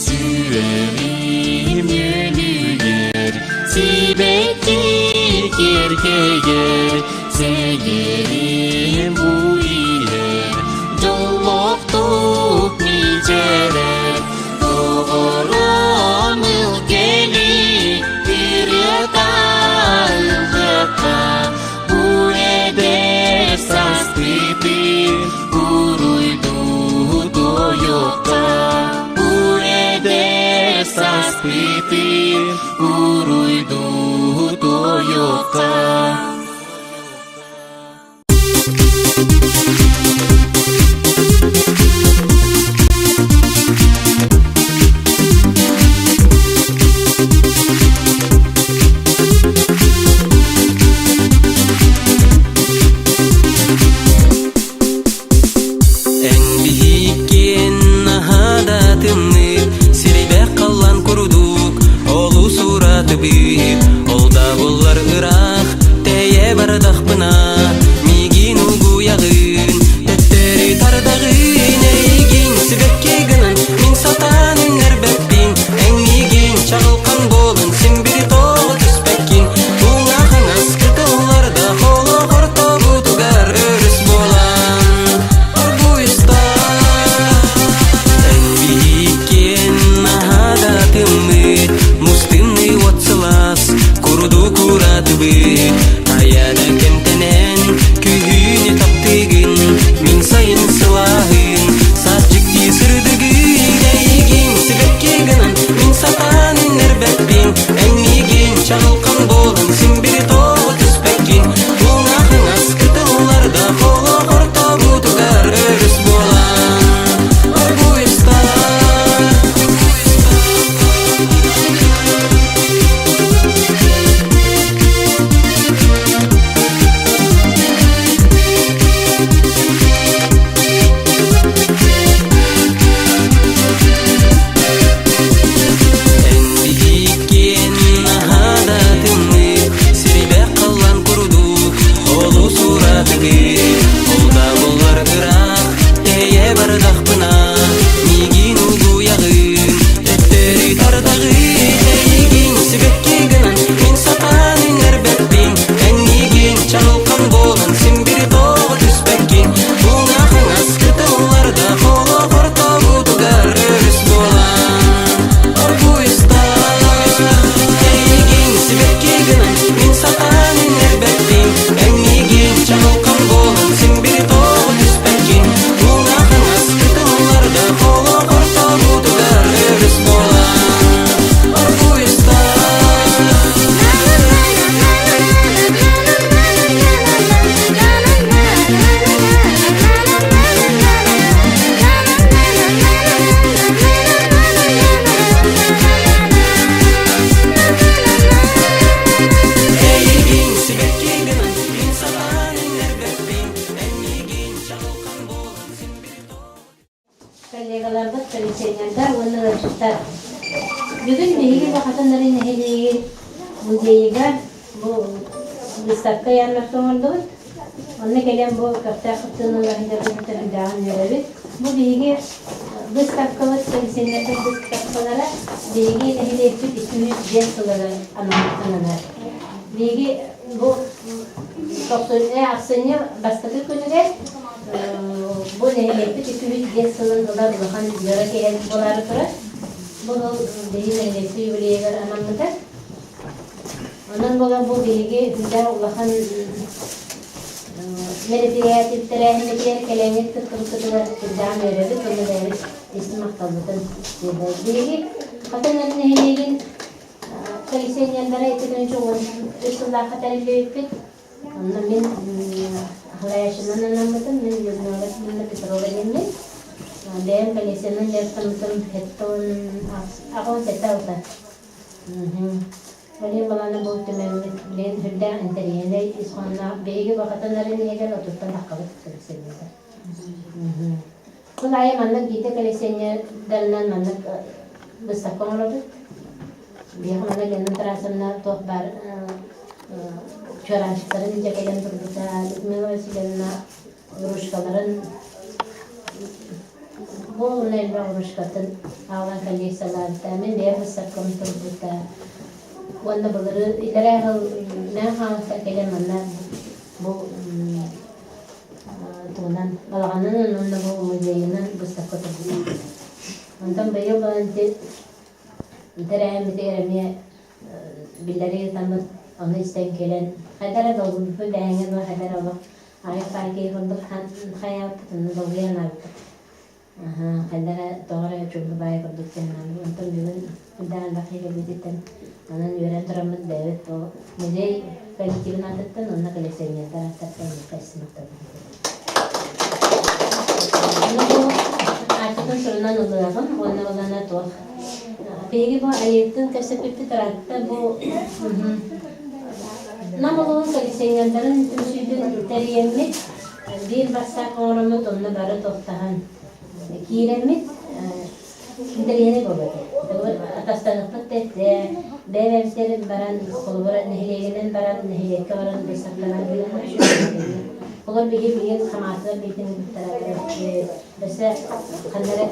Сүрэҕим үөлүгэр сибэкки киэркэйэр, сэгэрим бу иһэр, дьоллоохтук мичээрэр, доҕорум ыл кэли, ырыата ыллыахха, бу эдэр сааспытын уруйдуу туойуохха, бу эдэр сааспытын уруйдуу туойуохха. Эн биһиккин наһаа да тымныы, сирийбэх халлан курдук, олус уратыбыт, ол да буоллар ыраах, тэйэ бардахпына, миигин угуйаҕын, төттөрү тардаҕын, эйигин сибэкки гынан, мин сатаан үҥнэрбэппин, эн миигин чаҕылхан буолан, син бири тоҕо түспэккин, уҥа-хаҥас кытылларда олох ортобутугар өрүс буолан оргуйустар. Эн биһиккин наһаа да тымныы, муус тымныы уот сылаас, курдук уратыбыт, хайа да кэмтэнэн күһүнү таптыгын, мин сайын сылааһын, саас дьикти сырдыгын, эйигин сибэкки гынан, мин сатаан иннэрбэппин, эн миигин чаҕылхан буолан син бири тоҕо түспэккин, уҥа-хаҥас кытылларда олох ортобутугар өрүс буолан оргуйустар. Эн биһиккин наһаа да тымныы, сирийбэх халлан курдук, олус уратыгы, ол да буоллар ыраах, тэйэ бардахпына, миигин угуйаҕын, төттөрү тардаҕын, эйигин сибэкки гынан, мин сатаан үҥэрбэппин, эн миигин чаҕылхан буолан, син бири тоҕо түспэккин, уҥа-хаҥас кытылларда олох ортобутугар өрүс буолан оргуйустар. Эйигин сибэкки гынан, мин сатаан үҥэрбэппин, эн миигин чаҕылхан буолан, син бири тоҕо түспэккин, уҥа-хаҥас кытылларда олох ортобутугар өрүс буолан оргуйустар. Эйигин сибэкки гынан, мин сатаан үҥэрбэппин, эн миигин чаҕылхан буолан син бири Коллегаларбыт, коллекционердар уонна ыалдьыттар. Бүгүн биһиги Бахатаннары нэһилиэгин музейыгар бу выставка ярмарка оҥордубут. Онно кэлэн бу көхтөөх кыттыыны ылар тэрилдээҕин үөрэбит. Бу биһиги выставкабыт, коллекционердар выставкалара биһиги нэһилиэкпит 205 сылыгар ананар. Биһиги бу ахсынньы бастакы күнүгэр бу нэһилиэкпит 205 сылын ылар улахан дьоро киһи буолаары турар. Бу сыл биһиги нэһилиэкпит юбилейыгар анаммыта. Онон буолан бу биһиги сүрдээх улахан мероприятие тэрээһиннэригэр кэлэҥҥит кыттыбыккытыгар сүрдээҕин үөрэбит уонна бэйэбит истиҥ махталбытын тиэрдэбит. Биһиги Хатыҥ нэһилиэгин коллекционердара 2013 сыллаахха тэриллибиппит. Онно мин салайааччынан анаммытым, мин Людмила Васильевна Петрова диэммин. Бэйэм коллекциянан дьарыктаммытым 87 алта. Олег Балана бу түмэммит билигин сүрдээх интэриэһинэй ис хоһоонноох биһиги бакатанарын иһигэр отуттан таххабыт коллекционердар. Ол аайы маннык биирдэ коллекционердарынан маннык выставка оҥоробут. Биһиэхэ манна Лена Тарасовна туох баар чуораанчыктарын илдьэ кэлэн турбута, Людмила Васильевна ручкаларын. Бу уонна элбэх ручкатын аҕалан коллекциялаабыта. Мин бэйэм быыстапкам турбута. Уонна былырыын иллэрээ сыл Мэҥэ Хаҥаластан кэлэн манна бу тугунан балаҕанынан уонна бу музейынан быыстапка турбута. Онтон быйыл ити тэрээһиммитигэр эмиэ биллэрии ыытаммыт ону истэн кэлэн хайда эрэ долгуйбуппут бэһэҥҥэ дуо хайда эрэ олох аҕыйах паар киһи курдук хайаабыппыт онно долгуйа санаабыппыт. Хайда эрэ тоҕо эрэ чуҥку баай курдук диэн онтон бүгүн үрдээх элбэх киһи кэлбититтэн онон үөрэн тураммыт бэйэбит бу музей коллективын аатыттан уонна коллекционердар ааттарыттан миэхэ истимэхтэрбит. Онно бу ааттатын сурунан ылыаҕым уонна ылана туох Биһиги бу айыыттын кэпсэппиппит ыраатта бу Нам улууһун коллекционердарын түмсүүтүн тэрийэммит биир бассаап оҥороммут онно бары туохтаһан киирэммит интэриэһинэй буолуо этэ. Атастаһыахпыт да этэ, бэйэ-бэйэбитигэр баран, холобура нэһилиэгинэн баран, нэһилиэккэ баран быыстапкалаан Холобур биһиги билигин Хамаатылар биитин ыыппыттара Өссө ханна эрэ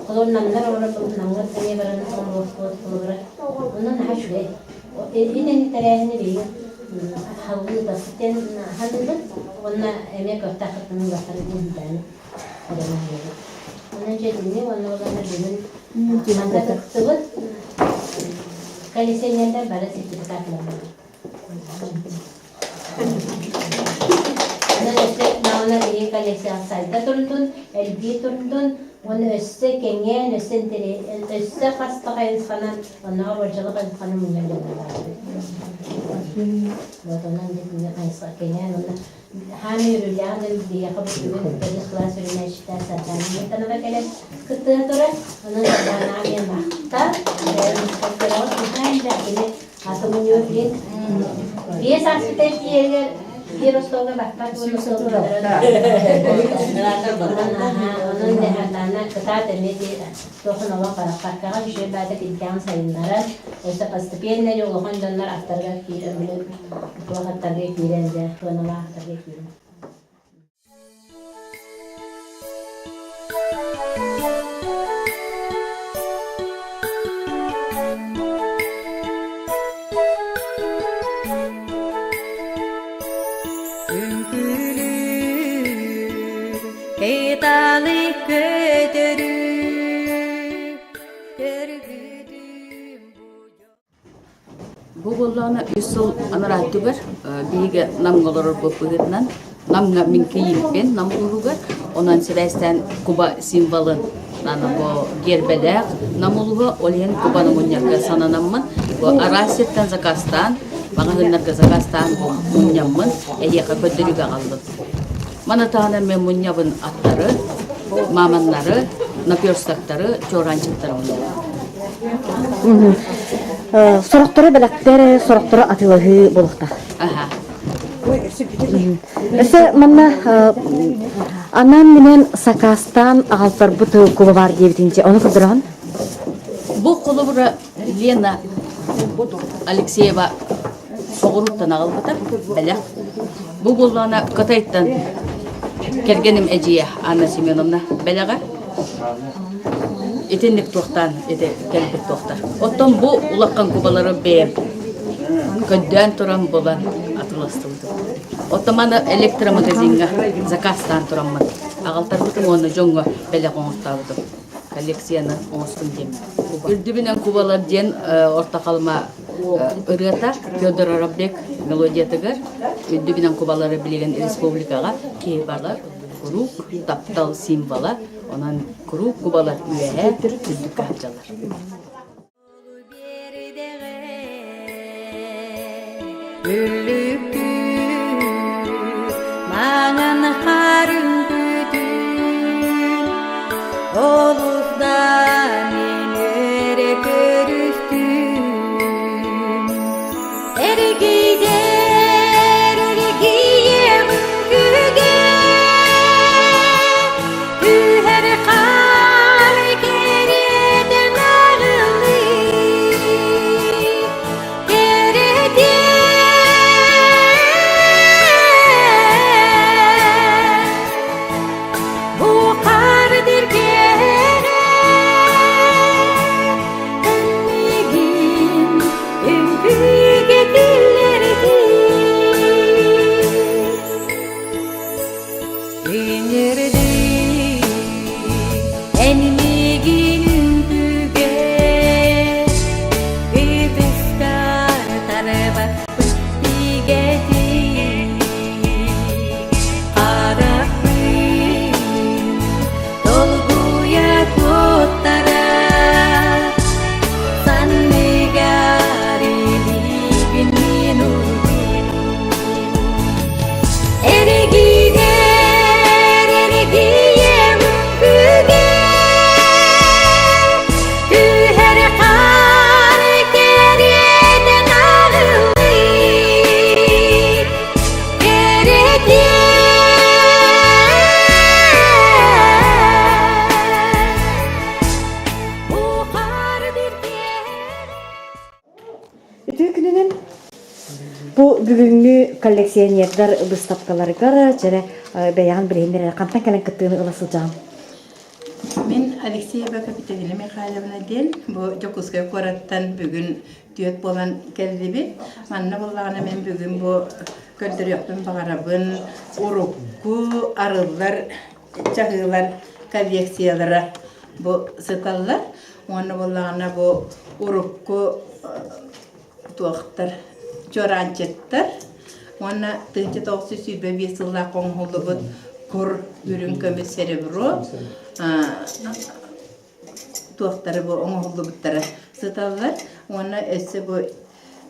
холобур намнар олорор намҥа эмиэ баран оҥоруохпут холобура онон наһаа үчүгэй. Итини тэрээһини биһиги халгыы ыытаппыт саныыбын уонна эмиэ кыахтаах кыттыны ылыахтарын иһинтээн эрэнэ саныыбын. Онон дьэ итинник уонна уонна бүгүн манна кыттыбыт коллекционердар бары сертификат ылаллар. Онон өссө наҕана биһиги коллекцияҕа сайда турдун, элбии турдун, уонна өссө кэҥээн, өссө өссө хас да хайысханан, оннооҕор уончалык хайысханы мунньан дьоннор бааллар. Вот онон дьэ хайысха кэҥээн уонна хаан үөрүүлээх дьон биһиэхэ бу бүгүн төрдүс кылаас үөрэнээччитэ Сардаана Михайловна кэлэн кыттыһа турар. Онон Сардаанаҕа эмиэ махтал. Кини Аты мунньуох диэн биэс ааспыта тиэригэр биир остуолга баппат уонна остуолга Онон дэһэрдаана кытаат эмиэ туохан олох барахпаккаҕа үчүгэй баата килтэҕин сайыннаран өссө постепенно улахан дьоннор аттарыгар киирэн туох аттарга киирэн дьэ туоналаах аттарга киирэн Үҥкүүлүүр кыталы көтөрү көрбүтүм Бу буоллаҕына үс сыл анараа өттүгэр биһиги Намҥа олорорбут быһыытынан Намҥа мин кийииппин Нам улууһугар онон сибээстээн Куба символын бу гиэрбэлээх Нам улууһа ол иһин Кубаны мунньарга сананаммын бу араас сиртэн заказтаан маҕаһыыннарга заказтаан бу мунньаммын эһиэхэ көрдөрүүгэ аҕаллым. Маны таһынан мен мунньабын аттары, мааманнары, наперстактары, чуораанчыктары мунньабын. Сорохторо бэлэхтэр, сорохторо атыылаһыы буолуохтаах. Аха. Өссө манна анаан-минээн сакаастаан аҕалтарбыт куба баар диэбитинче, ону көрдөрөҕүн? Бу холобура Лена Алексеева соҕурууттан аҕалбыта бэлэх. Бу буоллаҕына Кытайтан кэргэним эдьиийэ Анна Семеновна бэлэҕэ. Итинник туохтаан ити кэлбит туохтар. Оттон бу улахан кубалары бэйэм көрдөөн туран булан атыыластыбытым. Оттон маны электромагазиҥҥа заказтаан тураммын аҕалтарбытым уонна дьоҥҥо бэлэх оҥортообутум. Коллекцияны оҥостум диэммин. Үрдүбүнэн кубалар диэн Орто Халыма ырыата Федор Араббек мелодиятыгар үрдүбүнэн кубалары билигин республикаҕа киһи барар куруук таптал символа онон куруук кубалар үөһээ үрдүккэ сылдьаллар. Үллүккүн маҥан харын бүтүн олус да мин үөрэ көрүстүм Эргийдэр эргийиэм күгэ түһэр хаар кэриэтэ наҕылыы Кэрэтиэн бу хаар диргэ. Үтүө күнүнэн бу бүгүҥҥү коллекционердар быыстапкаларыгар чэрэ бэйэҕин билиһиннэр хантан кэлэн кыттыыны ыла сылдьаҕын? Мин Алексеева Капиталина Михайловна диэн бу Дьокуускай куораттан бүгүн түөрт буолан кэллибит. Манна буоллаҕына мин бүгүн бу көрдөрүөхпүн баҕарабын урукку арыллар чаһыылар коллекциялара бу сыталлар. Уонна буоллаҕына бу урукку туохтар чуораанчыктар уонна 1925 сыллаах оҥоһуллубут кур үрүҥ көмүс серебро туохтары бу оҥоһуллубуттара сыталлар уонна өссө бу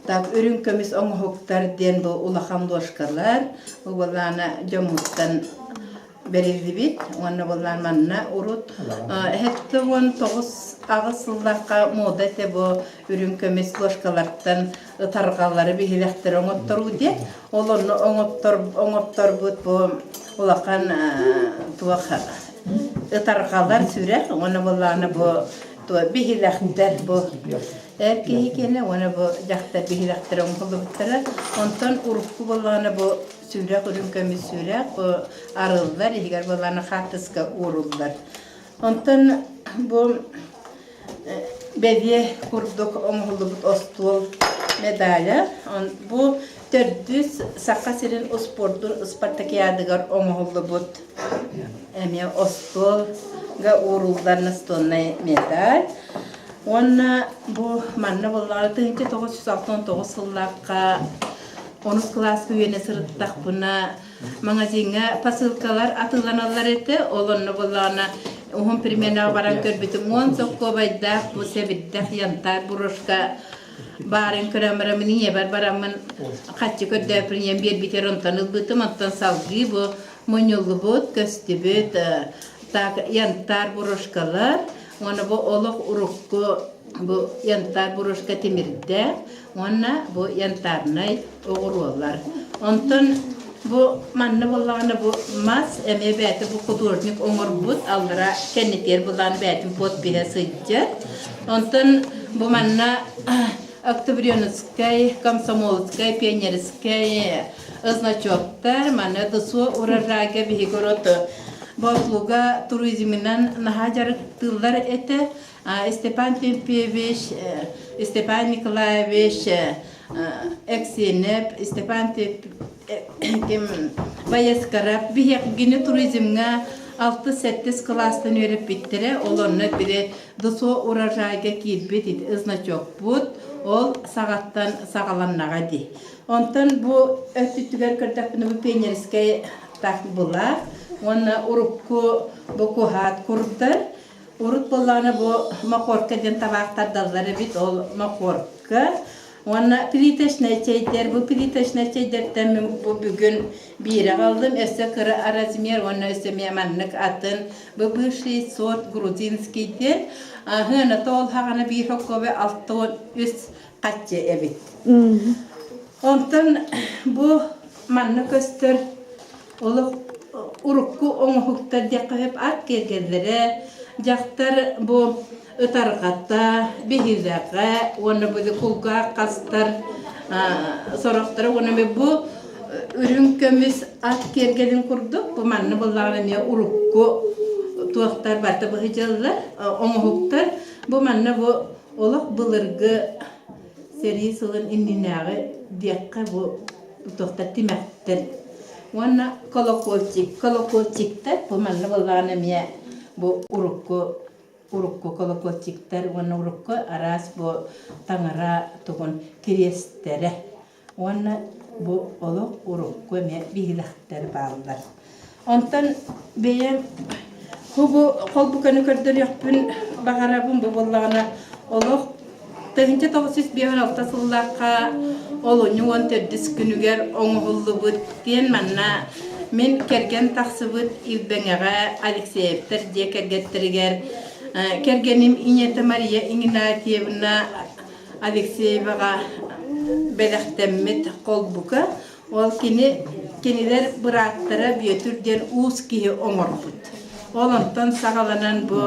так үрүҥ көмүс оҥоһуктар диэн бу улахан ложкалар уолаана дьоммуттан бэриллибит уонна буоллаан манна урут 79 аҕыс сыллаахха муода этэ бу үрүҥ көмүс ложкалартан ытарҕалары биһилэхтэри оҥотторуу диэн ол онно оҥоттор оҥотторбут бу улахан туох ытарҕалар сүрэх уонна буоллаҕына бу биһилэхтэр бу эр киһи киэнэ уонна бу дьахтар биһилэхтэрэ оҥоһуллубуттара онтон урукку буоллаҕына бу сүрэх үрүҥ көмүс сүрэх бу арыллар иһигэр буоллаҕына хаартыска ууруллар онтон бу бэлиэ курдук оҥоһуллубут остуол медаля бу төрдүс Саха сирин успуордун ыспартакиадыгар оҥоһуллубут эмиэ остуолга ууруллар настольнай медаль уонна бу манна буоллаҕына 1969 сыллаахха онус кылааска үөрэнэ сырыттахпына магазиҥҥа посылкалар атыыланаллар этэ. Ол онно буоллаҕына уһун переменаҕа баран көрбүтүм уон соккуобайдаах бу сэбирдэх янтарь брошка баарын көрөн бараммын ийэбэр бараммын хаччы көрдөөппүн ийэм биэрбитигэр онтон ылбытым онтон салгыы бу мунньуллубут көстүбүт так янтарь брошкалар уонна бу олох урукку бу янтарь брошка тимирдээх уонна бу янтарнай оҕуруолар. Онтон бу манна буоллаҕына бу мас эмиэ бэйэтэ бу художник оҥорбут аллара кэннитигэр былаан бэйэтин подпиһа сылдьар. Онтон бу манна Октябренскай, Комсомольскай, Пионерскай значоктар, манна ДСО урожайга биһиги урут Боотулуга туризмынан наһаа дьарыктыыллар этэ. Степан Тимфеевич, Степан Николаевич Эксиэнэп, Степан ким Байаскарап биһиэхгини туризмҥа алтыс-сэттис кылаастан үөрэппиттэрэ. Ол онно били ДСО урожайга киирбит значокпут ол саҕаттан саҕаланнаҕа дии. Онтон бу өттүтүгэр көрдөхпүнэ бу пионерскай так былаах уонна урукку бу куһаат курдар Урут буоллаҕына бу махорка диэн табаах тардаллар эбит, ол махорка. Уонна плиточнай чэйдэр, бу плиточнай чэйдэртэн мин бу бүгүн биири аҕаллым, өссө кыра размер уонна өссө эмиэ маннык атын. Бу бывший сорт грузинский диэн. Аһыаната ол хаҕана биир хоккобе 63 хаччы эбит. Онтон бу манна көстөр Олох урукку оҥоһуктар диэххэ сөп ат киэргэллэрэ, дьахтар бу ытарҕата, биһилэҕэ уонна били кулгаах хастар сорохторо уонна бу үрүҥ көмүс ат киэргэлин курдук бу манна буоллаҕына эмиэ урукку туохтар барыта быһыдьаллар оҥоһуктар бу манна бу олох былыргы сэрии сылын иннинээҕи диэххэ бу туохтар тимэхтэр уонна колокольчик колокольчиктар бу манна буоллаҕына эмиэ бу урукку урукку колокольчиктар уонна урукку араас бу таҥара тугун кириэстэрэ уонна бу олох урукку эмиэ биһилэхтэр бааллар Онтон бэйэм бу холбуканы көрдөрүөхпүн баҕарабын бу буоллаҕына олох 1956 сыллаахха олунньу 14 күнүгэр оҥоһуллубут диэн манна мин кэргэн тахсыбыт Илбэҥэҕэ Алексеевтар дьиэ кэргэттэригэр кэргэним ийэтэ Мария Игнатьевна Алексееваҕа бэлэхтэммит холбука Ол кини кинилэр бырааттара Бүөтүр диэн уус киһи оҥорбут. Ол онтон саҕаланан бу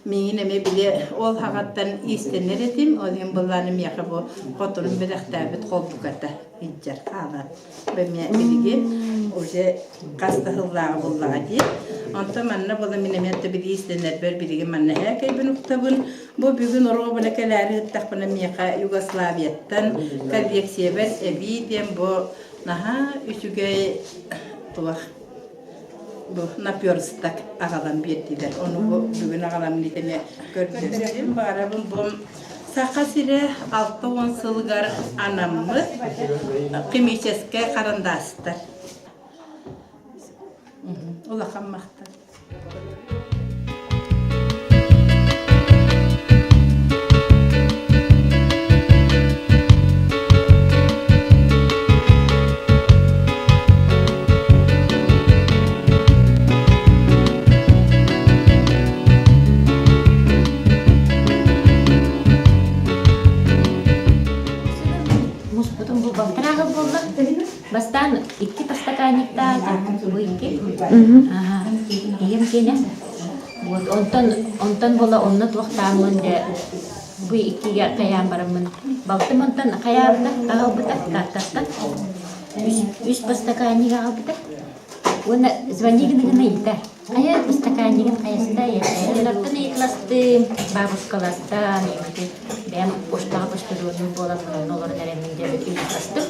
Миигин эмиэ били ол хаҕаттан иистэнэр этим, ол иһин былааны миэхэ бу хотунум бэлэхтээбит холбуката илдьэр хаалан. Бу эмиэ билигин уже хас да сыллааҕы буллаҕа дии. Онтон манна була мин эмиэ били иистэнэрбэр билигин манна һээкэйбин уктабын. Бу бүгүн оруобуна кэлээри ыттахпына миэхэ Югославияттан коллекциябар эбии диэн бу наһаа үчүгэй туох бу наперсток аҕалан биэрдилэр. Ону бу бүгүн аҕалан эмиэ көрдөрдүм. Баҕарабын бу Саха сирэ 60 сылыгар анаммыт химическэй харандаастар. Улахан махтал. Муспутум бу балтарааҕы буолла. Бастаан икки подстаканниктаах, бу икки. Ийэм киэнэ. Вот онтон онтон буола онно туохтааммын дэ бу иккигэ хайаан бараммын балтым онтон хайаабыта аҕалбыта Тааттаттан үс үс подстаканник аҕалбыта уонна звони гына ыйыта хайа ыстакаанньыгын хайаста Олортон ыйыталастым бабушкалартан ити бэйэм почтаҕа почтальоннуур буолан онно олорон эрэммин дьэ ыйыталастым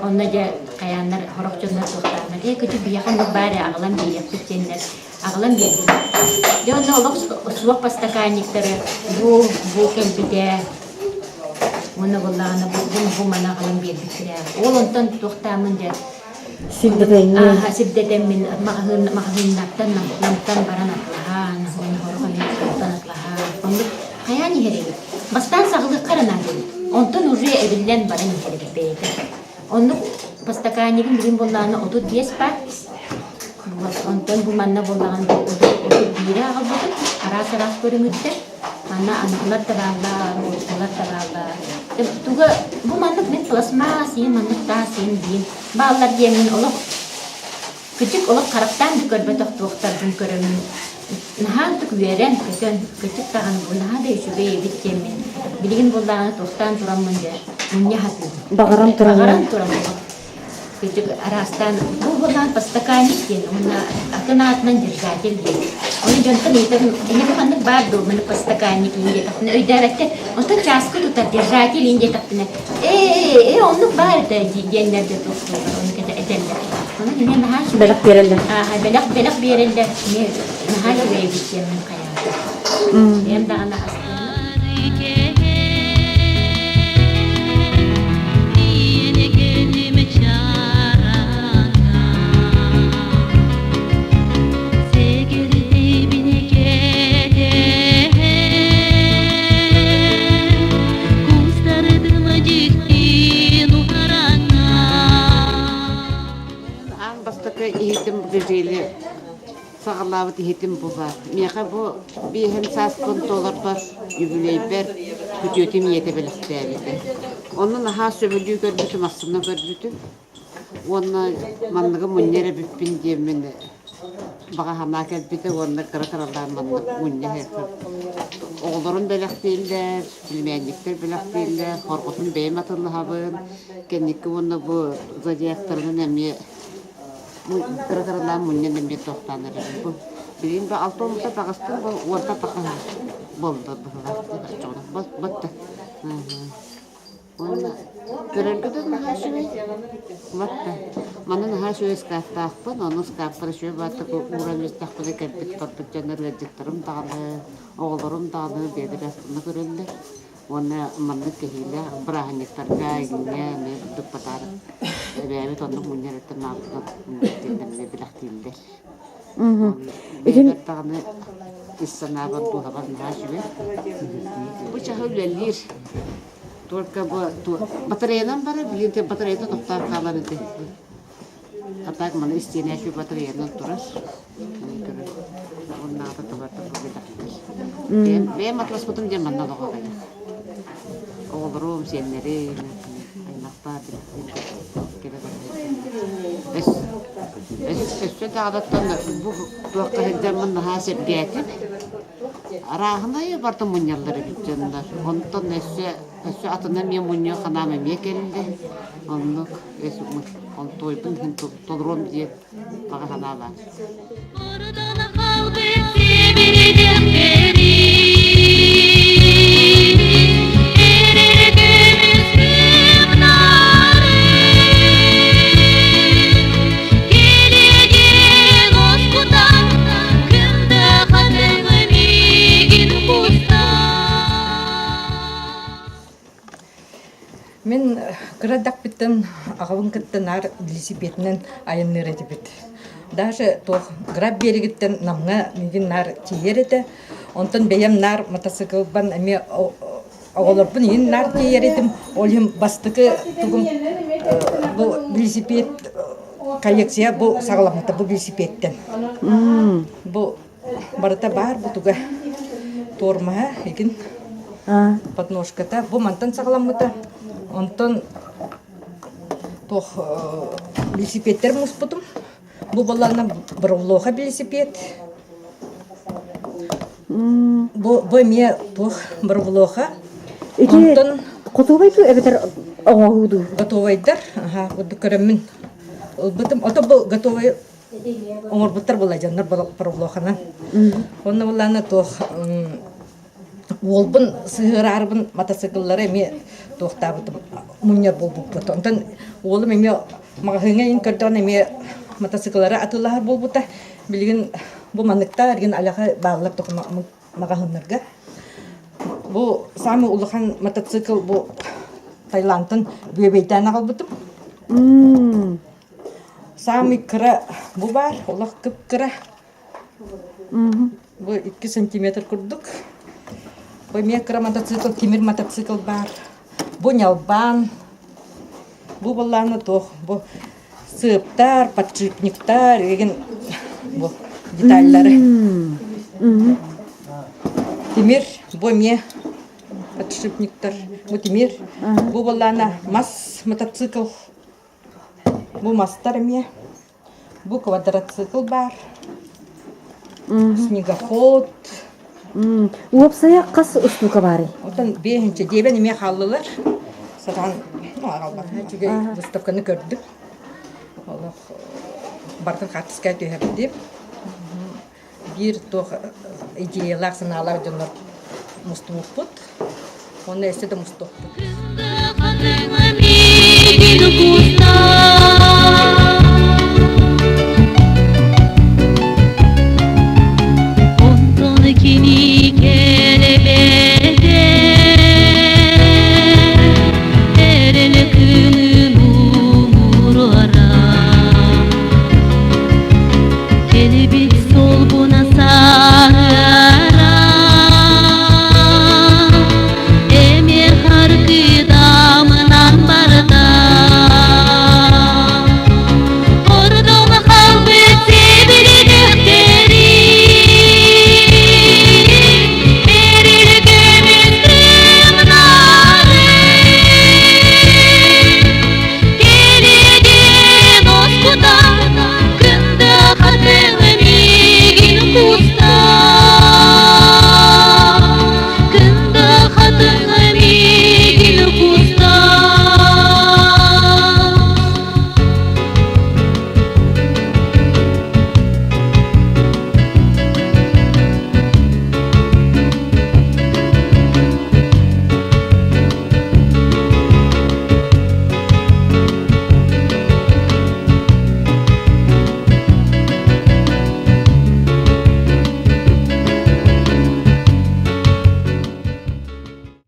онно дьэ хайааннар сорох дьоннор туохтааннар ээ кыдьык биһиэхэ оннук баар ээ аҕалан биэриэхпит диэннэр аҕалан биэрдилэр дьэ онно олох суох подстаканниктары бу бу кэлбитэ уонна буоллаҕына бу бу маны аҕалан биэрбиттэрэ ол онтон туохтааммын дьэ Сирдэтэммин. Сирдэтэммин маҕаһыын маҕаһыыннартан намтан баран атлаһаан, уонна сорох эмиэ суолтан атлаһаан. Оннук хайаан иһэр эбит. Бастаан саҕалыахха эрэ наада эбит. Онтон уже эбиллэн баран иһэр эбит бэйэтэ. Оннук подстаканнигын билин буоллаҕына 35 баар. Вот, онтон бу манна буоллаҕына бу 31 аҕалбытым. Араас-араас көрүҥүттэр. Манна аныгылар да бааллар, уруккулар да бааллар. Туга бу маннык мин пластмасс иин маннык таас иин диин бааллар диэммин олох кычык олох харахтаан да көрбөтөх туохтарбын көрөммүн наһаа ытык үөрэн көтөн кычык даҕаны бу наһаа да үчүгэй эбит диэммин билигин буоллаҕына туохтаан тураммын дьэ мунньа сатыыбын. Баҕаран тураммын. Баҕаран тураммын. Кырдьык араастаан бу буоллаан подстаканник диэн уонна атын аатынан держатель диэн. Ону дьонтон ыйытабын эһиги ханнык баар дуо маны подстаканник иин диэтэхпинэ өйдөөбөттөр. Онтон чааскы тутар держатель иин диэтэхпинэ ээ ээ оннук баар этэ диэннэр дьэ туохтууллар ону этэллэр. Онон эмиэ наһаа үчүгэй. Бэлэх биэрэллэр. Аа бэлэх бэлэх биэрэллэр. Эмиэ наһаа үчүгэй эбит диэммин хайаатым. Бэйэм даҕаны астынным. Аан бастакы иһитим гүзели саҕалаабыт иһитим бу баар. Миэхэ бу биэһин сааспын туоларбар юбилейбэр күтүөтүм ийэтэ бэлэхтээбитэ. Онно наһаа сөбүлүү көрбүтүм, астына көрбүтүм. Уонна манныгы мунньар эбиппин диэммин баҕа санаа кэлбитэ уонна кыра-кыралаан маннык мунньа иһиэххэ. Оҕолорум бэлэхтииллэр, племянниктэр бэлэхтииллэр, хорҕотун бэйэм атыллаһабын. Кэнники уонна бу зодиактарынан эмиэ кыра-кыралаан мунньан эмиэ туохтаан эрэбин. Бу билигин бу алта уонта таҕыстым, бу уонта таха буолла быһыылаах оччоҕуна. Батта. Уонна көрөргө да наһаа үчүгэй. Батта. Манна наһаа үчүгэй ыскааптаахпын, ону ыскааппар үчүгэй бааттык ууран истэхпинэ кэлбит барбыт дьоннор ыалдьыттарым даҕаны, оҕолорум даҕаны бэйэлэрэ астына көрөллөр. Уонна маннык кэһиилээх бырааһынньыктарга иҥҥэ эмиэ бурдук подарок эбээбит оннук мунньарыттан маабытынан диэн бэлэхтииллэр. Бэйэбэр даҕаны ис санаабар дууһабар наһаа үчүгэй. Бу чаһы үлэлиир. Только бу батареянан барар, билигин батареята тохтоон хаалар ити. А так маны истиэнэ үчүгэй батареянан турар. Уоннааҕыта тубарта бэйэм бэйэм атласпытым диэн манна олоҕо кэлэр. Оҕолорум, сиэннэрим, аймахпар кэлэ Өссө даҕадаттан бу туохха сылдьармын наһаа сэргээтим. Арааһынайы барыта мунньаллар эбит дьоннор. Онтон өссө өссө атына эмиэ мунньуох санаам эмиэ кэллэ. Оннук онтуойбун иһин толоруом диэн баҕа санаа баар. Мин кыра эрдэхпиттэн аҕабын кытта наар велосипединэн айанныыр этибит. Даже туох Граб биэригиттэн Намҥа миигин наар тиийэр этэ. Онтон бэйэм наар мотоциклбан эмиэ оҕолорбун иһин наар тиэйэр этим. Ол иһин бастакы тугум бу велосипед коллекция бу саҕаламмыта бу велосипедтэн. Бу барыта баар бу туга туормаһа игин подножката бу мантан саҕаламмыта. Онтон туох велосипедтэр муспутум. Бу буоллаҕына Боровлоха велосипед. Бу, бу эмиэ туох Боровлоха. Ити Онтон готовай дуу эбэтэр оҥоһуу дуу? готовайдар, аха, курдук көрөммүн ылбытым. Ото бу готовай оҥорбуттар буолла дьоннор Боровлоханан. Онно буоллаҕына туох уолбун сыһыараарбын мотоцикллары эмиэ туохтаабытым мунньар буолбуппут. Онтон уолум эмиэ маҕаһыыҥҥа иһин көрдөҕүнэ эмиэ мотоцикллары атыылаһар буолбута. Билигин бу манныктар эргин аляха бааллар маҕаһыыннарга. Бу самый улахан мотоцикл бу Таиландтан бүөбэйдээн аҕалбытым. Самый кыра бу баар, олох кып-кыра. Бу 2 сантиметр курдук. Бу эмиэ кыра мотоцикл, тимир мотоцикл баар. Бу ньалбаан. Бу буоллаҕына туох бу сыаптар, подшипниктар, игин бу детальлары. Тимир, бу эмиэ подшипниктар. Бу тимир. Бу буоллаҕына мас мотоцикл. Бу мастар эмиэ. Бу квадроцикл баар, снегоход. Уопсайа хас устуука баарый? Оттон биэһинчэ диэбэн эмиэ хааллылар. Сатаан аҕалбатым. Үчүгэй выставканы көрдүм. Олох барытын хаартыскаҕа түһэрдим. Биир туох идеялаах, санаалаах дьоннор мустубуппут. Уонна өссө да мустуохпут.